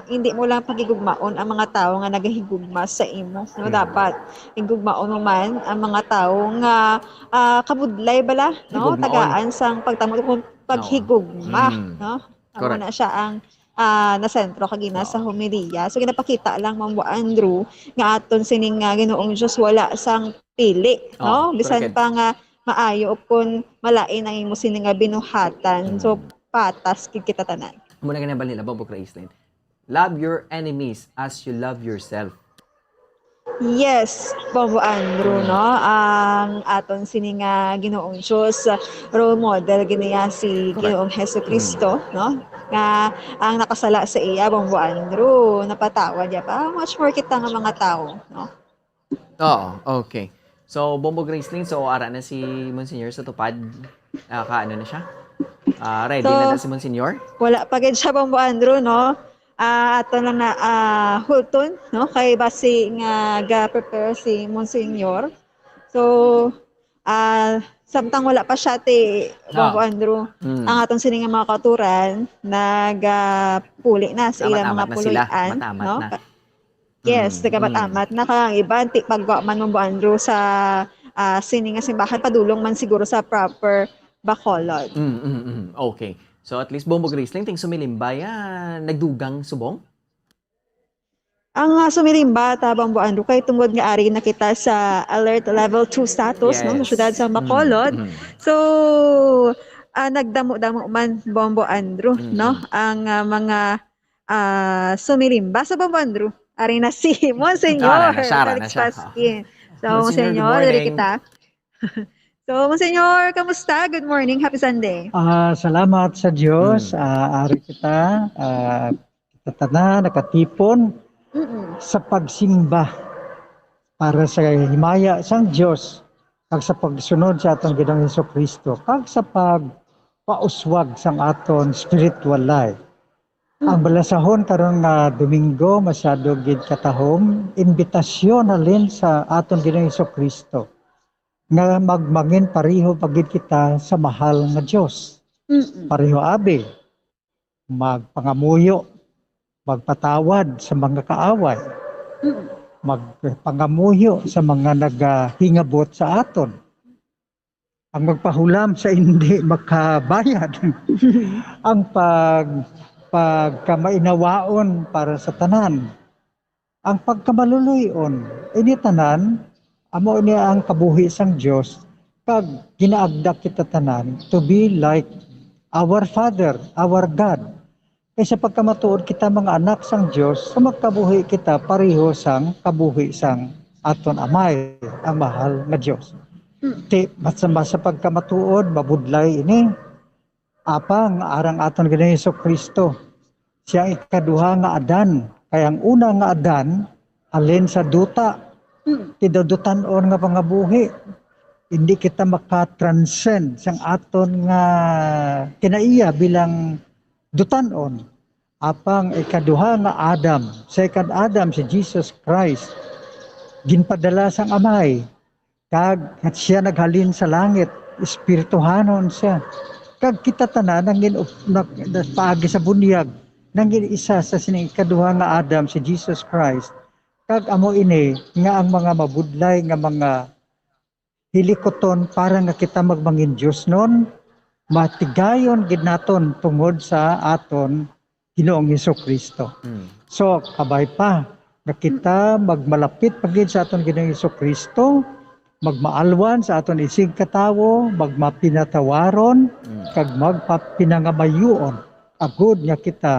hindi mo lang paghigugmaon ang mga tawo nga nagahigugma sa imo, no? Hmm. Dapat higugmaon mo man ang mga tawo nga, ah, kabudlay bala, no? Higugmaon. Tagaan sang pagtamo kung paghigugma, Oo. Hmm. no? Amo Correct. na siya ang, ah, nasentro kagina sa Oo. Homilya. So, ginapakita lang, Bombo Andrew, nga aton sining, ah, Ginoong Diyos wala sang pili, Oo, no? Bisan correct. pa nga maayo o kung malain ang imo sini nga binuhatan. So, Hmm. patas gid kita tanan. Amo na gani ang balhin, Bombo Gracelyn. Love your enemies as you love yourself. Yes, Bombo Andrew, Mm. no? Ang aton sini nga Ginoong Diyos, role model gid niya si Correct. Ginoong Jesucristo, Mm. no? Nga ang nakasala sa iya, Bombo Andrew, napatawad niya pa. Much more kita nga mga tawo, no? Oo, okay. So, Bombo Gracelyn, so ara na si Monsignor sa tupad. Ah, ka ano na siya? Ah, ready na So, na si Monsignor? Wala pa gid siya, Bombo Andrew, no? Ah, ato lang na, ah, hulton, no? Kay basi nga ga-prepare si Monsignor. So, ah, samtang wala pa siya, ti, Bombo Ah. Andrew, Mm. ang aton sini nga mga kauturan, nagapuli na sa ilang mga Amat-amat na sila. puloy-an, Amat-amat no? na. Yes, Mm, taga mm. Matamat na kang iban, ti pagwa man, Bombo Andrew, sa, ah, sini nga simbahan, padulong man siguro sa proper Bacolod. Mm, mm, mm. Okay. So, at least, Bombo Gracelyn, ting sumilimba ya, nagdugang subong? Ang, ah, sumilimba ta, Bombo Andrew, kay tungod nga ari na kita sa alert level two status, no, sa Yes. syudad sa Mm, Bacolod. mm. So, ah, nagdamo-damo man, Bombo Andrew, Mm, no, mm. ang, ah, mga, ah, sumilimba. So, Bombo Andrew, ari na si Monsignor Ara na siya, ara Felix na siya. Pasquin. So, Monsignor, good Monsignor, diri morning. kita. So, Monsignor, kamusta? Good morning. Happy Sunday. Ah, salamat sa Diyos. Hmm. Ah, ari kita. Ah, kita tanan nakatipon Mm-mm. sa pagsimba para sa himaya sang Diyos kag sa pagsunod sa aton Ginoong Jesu-Cristo kag sa pagpauswag sang aton spiritual life. Ang Mm. balasahon karon nga Domingo masyado gid katahom, imbitasyon halin sa aton Ginoong Jesu-Cristo nga magmangin pareho pa gid kita sa mahal nga Dios. Mm-mm. Pareho abi, magpangamuyo, magpatawad sa mga kaaway, Mm. magpangamuyo sa mga nagahingabot sa aton, ang magpahulam sa hindi makabayad, ang pag-, pagkamainawaon para sa tanan, ang pagkamaluloy-on. Ini tanan, amo ini ang kabuhi sang Dios, kag ginaagda kita tanan to be like our Father, our God. Kay sa pagkamatuod kita mga anak sang Dios, sa magkabuhi kita pareho sang kabuhi sang aton Amay, ang mahal nga Dios. Mm. Ti, mas, mas sa pagkamatuod, mabudlay ini. Apang arang aton Ginoong Jesu-Cristo, siya ang ikaduha nga Adan. Kay ang una nga Adan, halin sa duta, Mm. ti daw dutan-on nga pangabuhi. Hindi kita maka-transcend sang aton nga kinaiya bilang dutan-on. Apang ikaduha nga Adam, second Adam, si Jesus Christ, ginpadala sang Amay. Kag siya naghalin sa langit, espirituhanon siya. Kag kita tanan nangin-, nag-, nag-, paagi sa bunyag, nangin-isa sa sining ikaduha nga Adam, si Jesus Christ. Kag amo ini nga ang mga mabudlay nga mga hilikuton para nga kita magmangin diosnon, matigayon gid naton tungod sa aton Ginoong Jesu-Cristo. Mm. So, kabay pa nga kita Mm. magmalapit pa gid sa aton Ginoong Jesu-Cristo, magmaalwan sa aton isigkatawo, magmapinatawaron, Mm. kag magpapinangamayuon. agod nga kita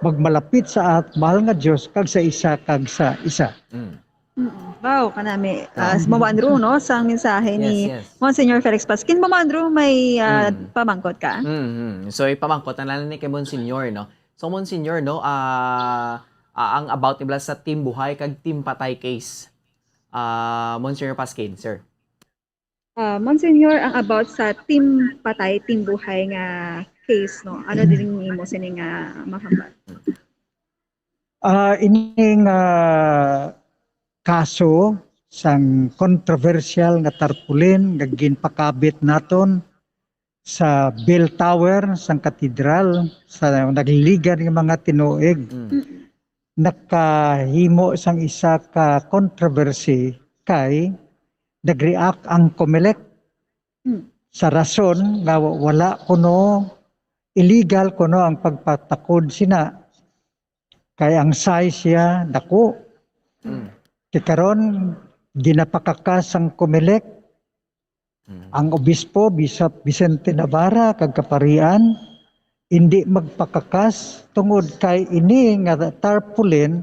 magmalapit sa at mahal nga Dios kag sa isa kag sa isa. Mm. Mm. Wow, kanami. Ah. Uh, Ma'am Andrew, no, sang mensahe ni Yes, yes. Monsignor Felix Pasquin. Ma'am Andrew, may ah, Mm. pamangkot ka? Mhm. So ipamangkot na lang ni kay Monsignor, no? So Monsignor, no, ah ah, ang about nila sa Team Buhay kag Team Patay case. Ah, Monsignor Pasquin, sir. Ah, Monsignor, ang about sa Team Patay, Team Buhay nga case, no? Ano din imo sini nga mahambal? Ah, ini nga kaso sang controversial nga tarpaulin nga ginpakabit naton sa bell tower sang katedral sa nagliligad nga mga tinuig, Mm. nakahimo sang isa ka controversy kay nag-react ang Comelec Mm. sa rason nga wala kuno, illegal kuno ang pagpatakod sina kay ang size siya dako. Mm. Kay karon ginapakakas ang Comelec, Mm. ang obispo, Bishop Vicente Navarra, kag kaparian, hindi magpakakas tungod kay ini nga tarpaulin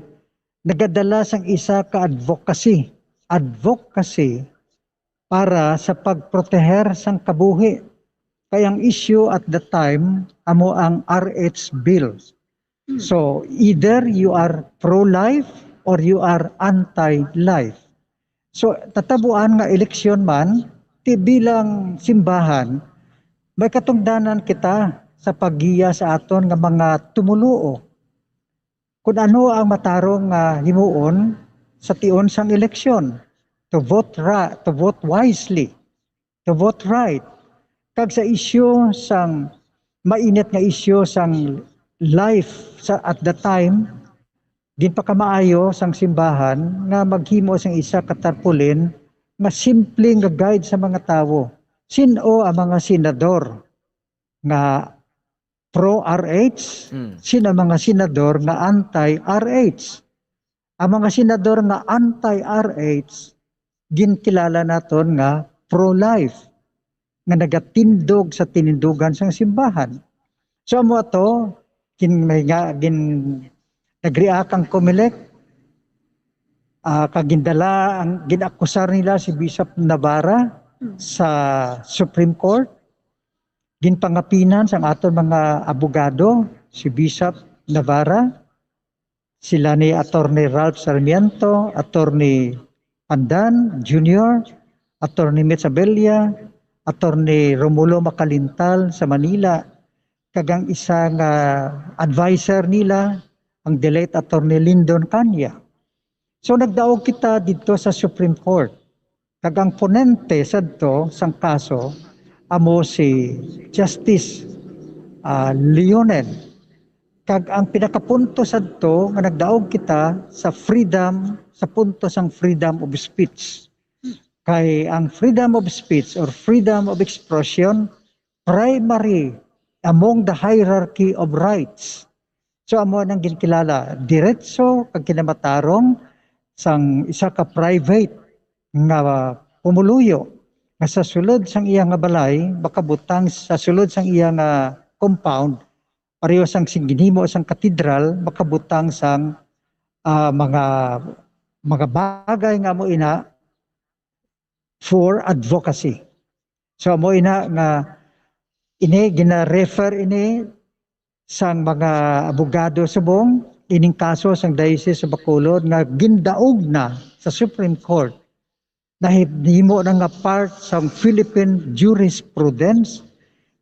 nagadala sang isa ka advocacy, advocacy para sa pagproteher sang kabuhi. Kay ang issue at the time amo ang R H bill. So either you are pro-life or you are anti-life. So tatabuan nga eleksyon man, ti bilang simbahan, may katungdanan kita sa paggiya sa aton nga mga tumuluo. Kung ano ang matarong nga himuon sa tion sang eleksyon, to vote ra, to vote wisely, to vote right. Kag sa isyu sang mainit nga isyu sang life sa at the time, ginpakamaayo sang simbahan nga maghimo sang isa ka tarpaulin nga simple nga guide sa mga tawo. Sin-o ang mga senador nga pro R H, Mm. sin-o ang mga senador nga anti R H? Ang mga senador nga anti R H, ginkilala naton nga pro-life, nga nagatindog sa tinindugan sang simbahan. So amo ato, gin may nga gin nag-react ang Comelec, ah, kag gindala ang ginakusar nila si Bishop Navarra sa Supreme Court. Ginpangapinan sang aton mga abogado si Bishop Navarra, sila ni Attorney Ralph Sarmiento, Attorney Pandan Junior, Attorney Mitch Abella, Attorney Romulo Macalintal sa Manila, kag ang isa nga adviser nila, ang the late Attorney Lyndon Canya. So nagdaog kita didto sa Supreme Court. Kag ang ponente sadto sang kaso amo si Justice, ah, Leonen. Kag ang pinakapunto sadto nga nagdaog kita sa freedom, sa punto sang freedom of speech. Kay ang freedom of speech or freedom of expression, primary among the hierarchy of rights. So amo nang ginkilala, diretso kag kinamatarong sang isa ka private nga pumuluyo nga sa sulod sang iya nga balay makabutang, sa sulod sang iya nga compound, pareho sang sing ginhimo sang katedral, makabutang sang, ah, mga mga bagay nga amo ina for advocacy. So amo ina nga ini gina-refer ini sang mga abogado subong ining kaso sang Diocese of Bacolod nga gindaog na sa Supreme Court, nahimo na nga part sang Philippine jurisprudence,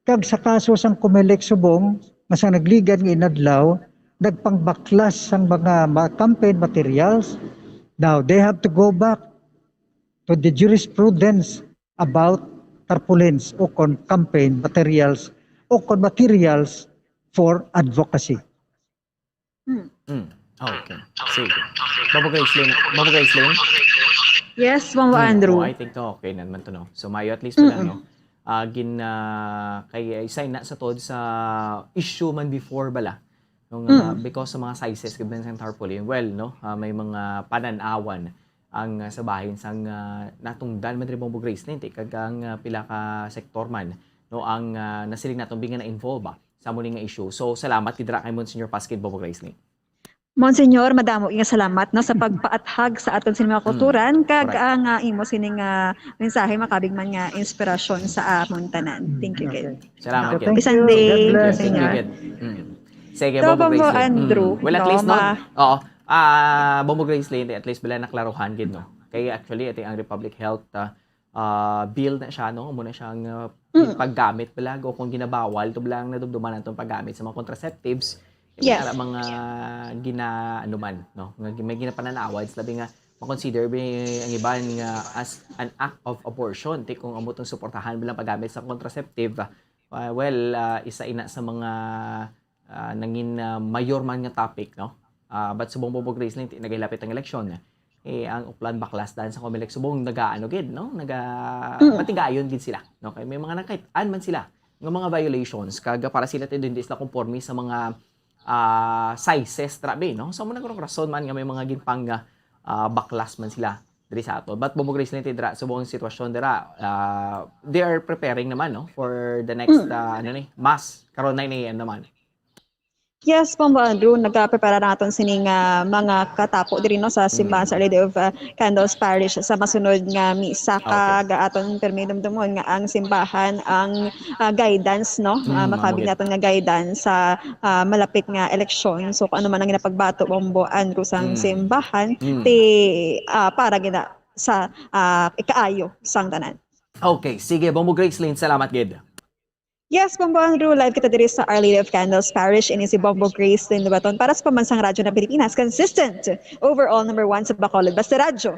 kag sa kaso sang Comelec subong nga sa nagligad nga inadlaw nagpangbaklas sang mga ma- campaign materials. Now they have to go back to the jurisprudence about tarpaulins o kon campaign materials o kon materials for advocacy. Mm. Okay. Sige. Babuga Islin. Babuga Islin. Yes, Ma'am Mm, Andrew. Oh, I think okay naman to, no? So, mayo at least pala, no? Ah, gin, ah, kay isa na sa tod sa issue man before bala. Nung, ah, Mm. because sa mga sizes gid man sang tarpaulin, well, no? Ah, may mga pananawan ang, ah, sa bahin sang, ah, natungdan man rin Babuga Islin, ti, kag ang, ah, pila ka sektor man no, ang, ah, nasiling naton bi nga na-involve ba sa amo ni nga issue. So, salamat gid dira kay Monsignor Pasquin, Bombo Gracelyn. Monsignor, madamo nga salamat, no, sa pagpaathag sa aton sa mga Mm. kulturan, kag Correct. ang, ah, imo sining, ah, mensahe makabig man nga inspirasyon sa amon tanan. Thank you, Okay. kid. Salamat, So, kid. thank Isang you. day, God bless. Thank you, Monsignor. kid. Mm. Sige, So, Bombo Bombo Gracelyn. Andrew, Mm. Well, at no, least, no? ma- Oo. Ah, Bombo Gracelyn, at least bila naklaruhan gid, no? Kay actually, ito ang Republic Health ah, ah, bill na siya, no? Muna siyang ah, Mm. paggamit bala o kung ginabawal to bala ang nadumduman naton paggamit sa mga contraceptives. Kay Yes. May ara mga gina, ano man, no? Nga gi-, may ginapananawad sa labi nga makonsider bi ang iban nga as an act of abortion. Ti kung amo tong suportahan bilang paggamit sa contraceptive, ah, well, ah, isa ina sa mga ah, nangin ah, mayor man nga topic, no? Ah, but subong, Bombo Gracelyn, ti nagahilapit ang eleksyon. Eh, ang Oplan baklas dan sa Comelec subong nagaano gid, no? Naga Mm. matigayon gid sila, no? Kay may mga nakit-an man sila nga mga violations, kag para sila ti hindi sila konforme sa mga ah, sizes, trabi, no? So mo nagkong rason man nga may mga ginpang ah, baklas man sila diri sa ato. But Bombo Gracelyn, ti dira subong ang sitwasyon dira, ah, they are preparing naman, no, for the next Mm. ah, ano ni, mass karon nine a m naman. Yes, Bombo Andrew, nagaprepara na aton sining ah, mga katapo diri, no, sa simbahan sa Our Lady of ah, Candles Parish sa masunod nga misa. Ah, okay. Kag aton pirmi dumdumon nga ang simbahan ang ah, guidance, no? Mm, Ah, amo makabig gid. naton nga guidance sa ah, malapit nga eleksyon. So kung ano man ang ginapagbato, Bombo Andrew, sang Mm. simbahan, Mm. ti ah, para gina sa ah, ikaayo sang tanan. Okay, sige, Bombo Gracelyn, salamat gid. Yes, Bombo Andrew, live kita diri sa Our Lady of Candles Parish. Ini si Bombo Gracelyn Lubaton para sa Pambansang Radyo ng Pilipinas. Consistent, overall number one sa Bacolod. Basta Radyo,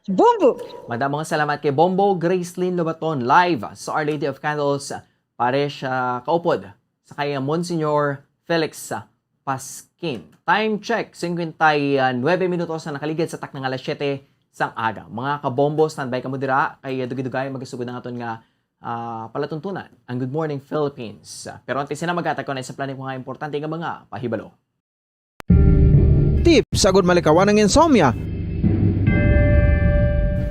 Bombo! Madamo nga salamat kay Bombo Gracelyn Lubaton, live sa Our Lady of Candles Parish, ah, kaupod sa kay Monsignor Felix ah, Pasquin. Time check, singkwenta y nuebe minutos na nakaligid sa takna nga alas siyete sang aga. Mga kabombo, standby kamo dira kay dugay-dugay magasugod ang aton nga ah, palatuntunan, ang Good Morning Philippines. Pero antes na, maghatag ko na sa plano ko nga importante nga mga pahibalo. Tip, sagod malikawan ang insomnia.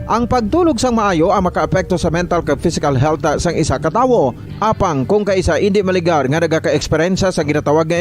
Ang pagtulog sang maayo ang makaapekto sa mental kag physical health sang isa ka tawo. Apang kung kaisa indi maligar nga nagaka-eksperyensya sa ginatawag nga